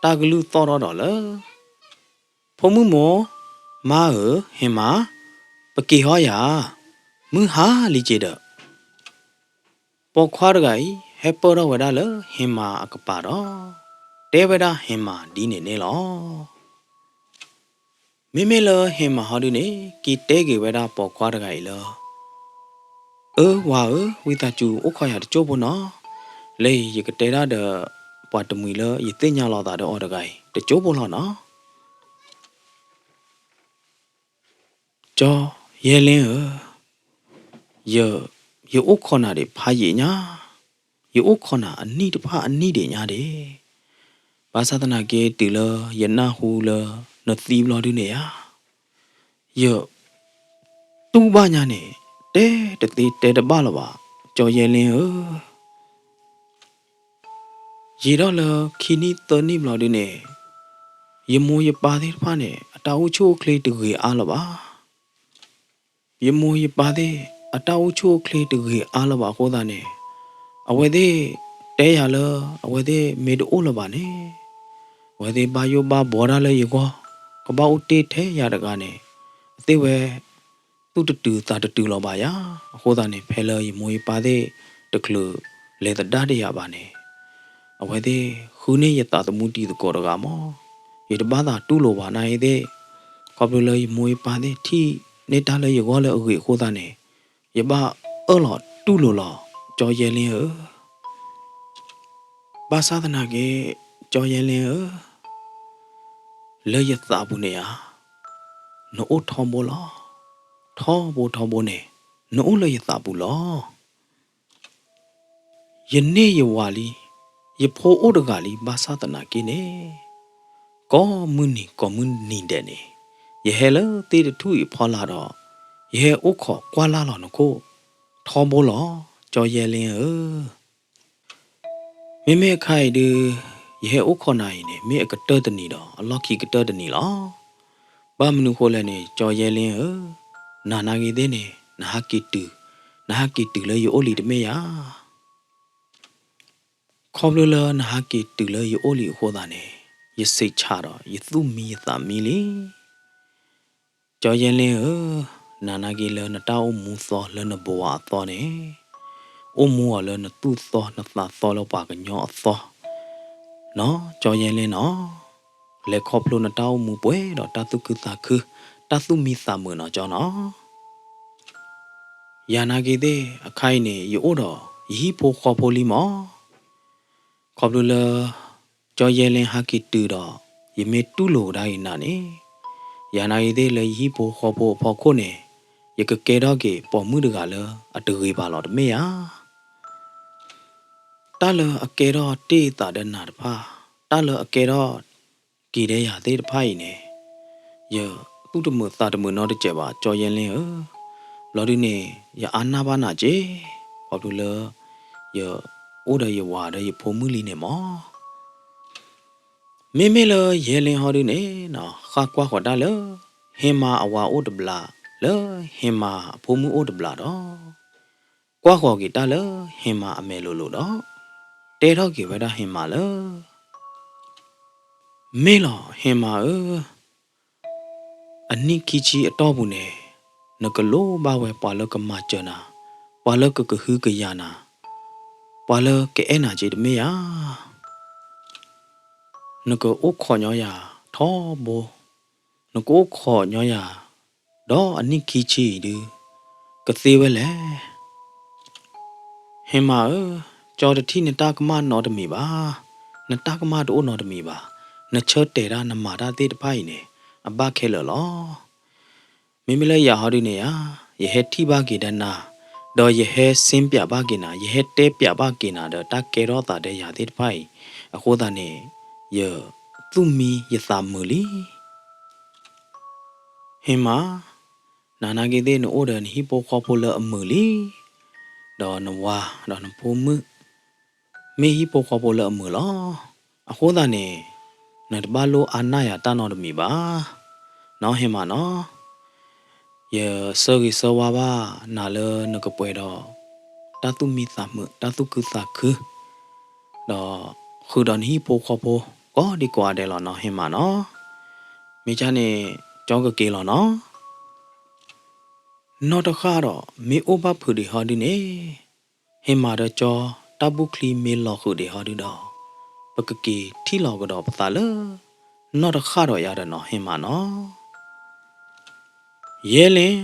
တၢ်ကလုၢ်သီၣ်ထီၣ်ဒီးလၢ, ဖိမုၣ်မိၢ်, မါဧၢ, ဟ့မၤ, ပက့ၤဟီယၤ, မုၢ်ဟါလံက့ၤဒီး ပိာ်ခွါတဂၤအံၤ ဟဲပၢၢ်ထီၣ်ဝဲဒၣ်လၢဟ့မၤအကပၤဒီး, တဲဝဲဒၣ်ဟ့မၤဒ်န့ၣ်န့ၣ်လီၤ. မ့မ့ၢ်လၢဟ့မၤဟီဒုန့ၣ် က့ၤတဲက့ၤဝဲဒၣ်ပိာ်ခွါတဂၤအံၤလၢ, အၢ ဝၤဧၢ, ဝံသးစူၤအိၣ်ခိးယၤတကၠိၢ်ဖိနီၤ, လၢယကတဲဒၣ်ဒီး ပှၤတမှံၤလၢယသ့ၣ်ညါလီၤသးဒီးအီၤတဂၤအံၤ တကၠိၢ်ဖိလီၤနီၤ. ကၠီယဲလ့ဧၢ, ယ, ယအိၣ်ခိးနၤဒံးဖးယံာ်ညါ, ယအိၣ်ခိးနၤအနံၣ်တဖၣ်အနံၣ်ဒံးညါဒံး, ဘၣ်ဆၣ်သနာ်က့တုၤလၢယနၢ်ဟူလၢနသံဘျီဒုန့ၣ်ဧါ, ယတူၢ်ဘၣ်ညါန့ၣ် တဲတသ့တဲတဘၣ်လၢၤဘၣ်, ကၠီယဲလ့ဧၢ. ယံာ်ထီၣ်လၢခံနံၣ်သၢနံၣ်ဘျီဒုန့ၣ်, ယမိၢ်ယပၢ်သ့ၣ်တဖၣ်န့ၣ် အတၢ်အိၣ်ဆူၣ်အိၣ်ချ့တဂ့ၤအါလၢၤဘၣ်. ယမိၢ်ယပၢ်သ့ၣ် အတၢ်အိၣ်ဆူၣ်အိၣ်ချ့တဂ့ၤအါလၢၤဘၣ်အဃိသတးန့ၣ်, အဝဲသ့ၣ်တဲယၤလၢ အဝဲသ့ၣ်မ့ၢ်တအိၣ်လၢၤဘၣ်န့ၣ်, အဝဲသ့ၣ်ဘၣ်ယိၣ်ဘၣ်ဘှီတၢ်လၢယဂီၢ်, ကဘၣ်အိၣ်တ့ၢ်ထဲယၤတဂၤန့ၣ်, အသ့ၣ်ဝဲ သူၣ်တတုၤသးတတုၤလီၤဘၣ်ယၤ, အဃိသတးန့ၣ် ဖဲလၢယမိၢ်ယပၢ်သ့ၣ်တချုးလဲၤသဒၣ်တယၤဘၣ်န့ၣ်, အဝဲသ့ၣ်ဃုန့ၢ်ယသးသမူတံၤသကိးတဂၤမး, ယတဘၣ်သးတူၢ်လိာ်ဘၣ်နာ်အံၤသ့ၣ်, ခီဖျိလၢယမိၢ်ယပၢ်သ့ၣ်ထံၣ်န့ၢ်တၢ်လၢယဂီၢ်လၢအဂ့ၤအဃိသတးန့ၣ်, ယဘၣ်အၢၣ်လီၤတူၢ်လိာ်လီၤ, ကၠီယဲလ့ဧၢ. ဘၣ်ဆၣ်သနာ်က့, ကၠီယဲလ့ဧၢ, လၢယသးပူၤန့ၣ်ဧါ, နအိၣ်ထီဘိလီၤ. ထီဘိထီဘိန့ၣ်, နအိၣ်လၢယသးပူၤလီၤ. ယန့ၢ်ယဝၤလံ, ယဖိအိၣ်တဂၤလံ ဘၣ်ဆၣ်သနာ်က့န့ၣ်, ကိးမုၢ်နံၤကိးမုၢ်နံၤဒဲးန့ၣ်, ယဟဲလၢသ့ၣ်တထူၣ်အံၤအဖီလာ်ဒီး, ယဟဲအိၣ်ခိးကွၢ်လၢ်လီၤနခိၣ်, ထီဘိလီၤ, ကၠီယဲလ့ဧၢ. မ့မ့ၢ်အခါအံၤဒုး, ယဟဲအိၣ်ခိးနၤအံၤန့ၣ် မ့ၢ်အကတၢၢ်တနံၤဒီး အလီၢ်ခံကတၢၢ်တနံၤလီၤ. ဘၣ်မနုၤဃိလဲၣ်န့ၣ် ကၠီယဲလ့ဧၢ, နၤနာ်က့ၤသ့ၣ်န့ၣ် နဟးက့ၤတုၤ, နဟးက့ၤတုၤလၢယအိၣ်လံတမ့ၢ်ဧါ. ခီဖျိလၢနဟးက့ၤတုၤလၢယအိၣ်လံအဃိသတးန့ၣ်, ယဆံးဆါဒီး ယသူၣ်မံယသးမံလံ. ကၠီယဲလ့ဧၢ, နၤနာ်က့ၤလၢနတၢ်အိၣ်မူသီလၢနဘဝအသီန့ၣ်, အိၣ်မူအီၤလၢနသူၣ်သီနသးသီလၢပှၤကညီအသီ, နီၢ်ကၠီယဲလ့နီၤ, လဲၤခီဖျိနတၢ်အိၣ်မူပှဲၤဒီးတၢ်သူၣ်ခုသးခု, တၢ်သူၣ်မံသးမုာ်နီၤကၠီနီၤ. ယၤနာ်က့ၤသ့ၣ်အခါအံၤန့ၣ် ယအိၣ်ဒီးယဟံၣ်ဖိဃီဖိလံမး. ခီဖျိလၢ ကၠီယဲလ့ဟးက့ၤတုၤဒီး ယမ့ၢ်တူၢ်လိာ်ကဒါက့ၤနၤန့ၣ်, ယၤနာ်က့ၤသ့ၣ်လၢယဟံၣ်ဖိဃီဖိအဖီခိၣ်န့ၣ်, ယကကဲထီၣ်က့ၤပိာ်မုၣ်တဂၤလၢအတဂ့ၤဘၣ်လီၤတမ့ၢ်ဧါ. တၢ်လၢအကဲထီၣ်တ့ၢ်အသးဒီးနၤတဖၣ်, တၢ်လၢအကဲထီၣ်က့ၤဒီးယၤသ့ၣ်တဖၣ်အံၤန့ၣ်, ယသူၣ်တမုာ်သးတမုာ်နီတစဲးဘၣ် ကၠီယဲလ့ဧၢ. ဘျီဒုန့ၣ် ယအါနၢ်ဘၣ်နၤက့ၤ, ခီဖျိလၢ ယအိၣ်ဒီးယဝၤဒီးယဖိမုၣ်လံန့ၣ်မး. မ့မ့ၢ်လၢယဲလ့ဟီဒုန့ၣ်နီၤ ဃၣ်ကွၢ်ဃီၤတၢ်လၢ ဟ့မၤအဝၤအိၣ်တဘျး, လၢဟ့မၤအဖိမုၣ်အိၣ်တဘျးဒီး, ကွၢ်ဃီၤက့ၤတၢ်လၢဟ့မၤအမဲာ်လိၤလိၤဒီး, တဲထီၣ်က့ၤဝဲဒၣ်ဟ့မၤလၢ မ့ၢ်လီၤဟ့မၤဧၢ, အနံၣ်ခံဆံအတီၢ်ပူၤန့ၣ်, နကလိၣ်ဘၣ်ဝဲပှၤလၢကမၤစၢၤနၤ, ပှၤလၢကကဟုကယာ်နၤ, ပှၤလၢကအဲၣ်နၤက့တမ့ၢ်ဧါ. နကအိၣ်ခိးညီယၤထီဘိ, နကအိၣ်ခိးညီယၤ ဒီးအနံၣ်ခံဆံအံၤဒုး ကသ့ဝဲလဲၣ်. ဟ့မၤဧၢ, ကၠီတထံၣ်နတၢ်ကမၣ်နီတမံၤဘၣ်, နတၢ်ကမၣ်တအိၣ်နီတမံၤဘၣ်, နဆၢတဲာ်တၢ်နမၤတၢ်သ့ၣ်တဖၣ်အံၤန့ၣ် အဘၣ်ခဲလၢာ်လီၤ. မ့မ့ၢ်လၢယၤဟီဒုန့ၣ်ဧါ, ယဟဲထံၣ်ဘၣ်က့ၤဒီးနၤ, ဒီးယဟဲစ့ပၠးဘၣ်က့ၤနၤ, ယဟဲတဲပၠးဘၣ်က့ၤနၤဒီးတၢ်ကဲထီၣ်သးဒီးယၤသ့ၣ်တဖၣ်အံၤ, အဃိသတးန့ၣ် ယသူၣ်မံယသးမုာ်လံ. ဟ့မၤ, နၤနာ်က့သ့ၣ်နအိၣ်ဒီးနဟံၣ်ဖိဃီဖိလၢအမုာ်လံ, ဒီးနဝၤဒီးနဖိမုၣ် မ့ၢ်ဟံၣ်ဖိဃီဖိလၢအမုာ်လီၤ. အဃိသတးန့ၣ် နတဘၣ်လိၣ်အါနၢ်ယၤတၢ်နီတမံၤဘၣ်, နီၢ်ဟ့မၤနီၤ. ယဆၢဂ့ၤဆၢဝါဘၣ်နၤလၢနကပှဲၤဒီး တၢ်သူၣ်မံသးမုာ် တၢ်သူၣ်ခုသးခု, ဒီးဃုာ်ဒီးနဟံၣ်ဖိဃီဖိ ကိးဒံကိးဂၤဒဲးလီၤနီၢ်ဟ့မၤနီၤ. မ့ၢ်ကန့ၣ် ကၠီကက့ၤလီၤနီၤ. နီၢ်တဃၣ်ဒီးမ့ၢ်အိၣ်ဘၣ်ဖုးဒံးဟီဒုန့ၣ်, ဟ့မၤဒီးကၠီ တၢ်ဘူၣ်ချံမ့ၢ်လီၤဃုာ်ဒံးဟီဒုဒီး, ပကက့ၤထံၣ်လီၤကဒီးပသးလၢ နီၢ်တဃၣ်ဒီးယၤဒီးနီၢ်ဟ့မၤနီၤ. ယဲလ့ၣ်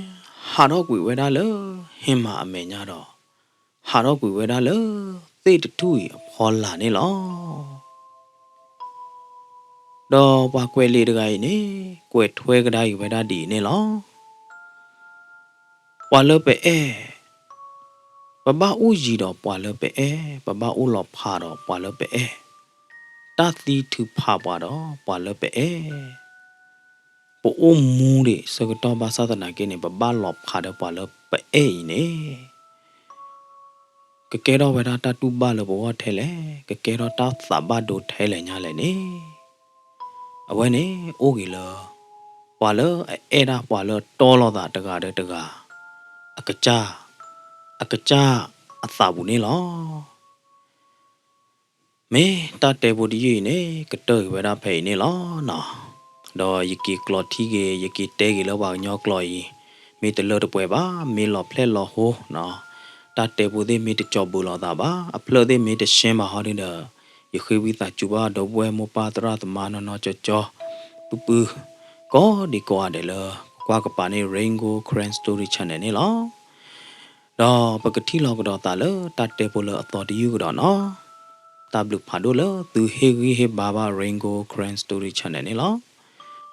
ဟးထီၣ်ကွံာ်ဝဲဒၣ်လၢ ဟ့မၤအမဲာ်ညါဒီး ဟးထီၣ်ကွံာ်ဝဲဒၣ်လၢ သ့ၣ်တထူၣ်အံၤအဖီလာ်န့ၣ်လီၤ. ဒီးပှၤကွဲးလံာ်တဂၤအံၤန့ၣ် ကွဲးထွဲကဒါက့ၤဝဲဒၣ်ဒ်အံၤန့ၣ်လီၤ. ပှၤလၢပအဲၣ်, ပဘၣ်အိၣ်ယံၤဒီးပှၤလၢပအဲၣ်, ပဘၣ်အိၣ်လီၤဖးဒီးပှၤလၢပအဲၣ်, တၢ်သံထုးဖးပှၤဒီးပှၤလၢပအဲၣ်, ပအိၣ်မူဒံးဆၢကတီၢ်ဘၣ်ဆၣ်သနာ်က့န့ၣ် ပဘၣ်လီၤဖးဒီးပှၤလၢပအဲၣ်အံၤန့ၣ် ကကဲထီၣ်ဝဲဒၣ်တၢ်တူၢ်ဘၣ်လၢပဂီၢ်ထဲလဲၣ်, ကကဲထီၣ်တၢ်သးဘၣ်ဒိထဲလဲၣ်ညါလဲၣ်န့ၣ်, အဝဲန့ၣ်အိၣ်ဂ့ၤလၢ ပှၤလၢအအဲၣ်တၢ် ပှၤလၢအတီလိာ်သးတဂၤဒီးတဂၤ အကစၢ်, အကစၢ်အသးပူၤန့ၣ်လီၤ. မ့ၢ်တၢ်တဲဖိတယုၢ်အံၤန့ၣ် ကတၢၢ်က့ၤဝဲဒၣ်ဖဲအံၤန့ၣ်လီၤနီၤ. ဒီးယက့ၤကျိးထံက့ၤ ယက့ၤတဲက့ၤလၢပှၤကညီကျိာ်အံၤ, မ့ၢ်တလၢတပှဲၤဘၣ်, မ့ၢ်လီၤဖျဲၣ်လီၤဟိနီၤ, တၢ်တဲဖိသ့ၣ်မ့ၢ်တကၠီၤဘုးလိာ်သးဘၣ်, အဖျၢၣ်သ့ၣ်မ့ၢ်တရှဲဘၣ်ဟီဒုဒီး, ယဃ့ဝံသးစူၤဘၣ်ဒီပုၢ်ဝဲၢ်မိၢ်ပၢ်သရၣ်သမါနီၢ်နီၢ်ကၠီကၠီ ပုၢ်ပုၢ် ကိးဒံကိးဂၤဒဲးလၢ ကကွၢ်ကပၤန့ၣ် Rain Gold Karen Story Channel န့ၣ်လီၤ. ဒီးပကထံၣ်လီၤကဒီးသးလၢတၢ်တဲဖိလၢအသီတယုၢ်ကဒီးနီၤ. တၢ်ဘျုးဖးဒိၣ်လၢသုဟ့ၣ်ဂံၢ်ဟ့ၣ်ဘါဘၣ် Rain Gold Karen Story Channel န့ၣ်လီၤ.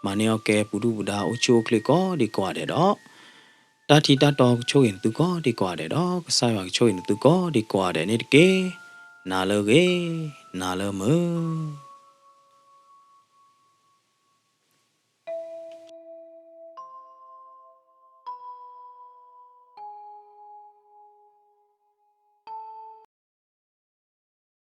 မၤန့ၢ်အီၣ်ကဲပူၤဒုၣ်ပူၤဒါအိၣ်ဆူၣ်အိၣ်ချ့ကိးဒံကိးဂၤဒဲးဒီး, တၢ်ထံတၢ်တီကဆိၣ်ဂ့ၤနသုကိးဒံကိးဂၤဒဲးဒီး ကစၢ်ယွၤကဆိၣ်ဂ့ၤနသုကိးဒံကိးဂၤဒဲးန့ၣ်တက့ၢ်. နၤလၢအဂ့ၤ, နၤလၢမုာ်.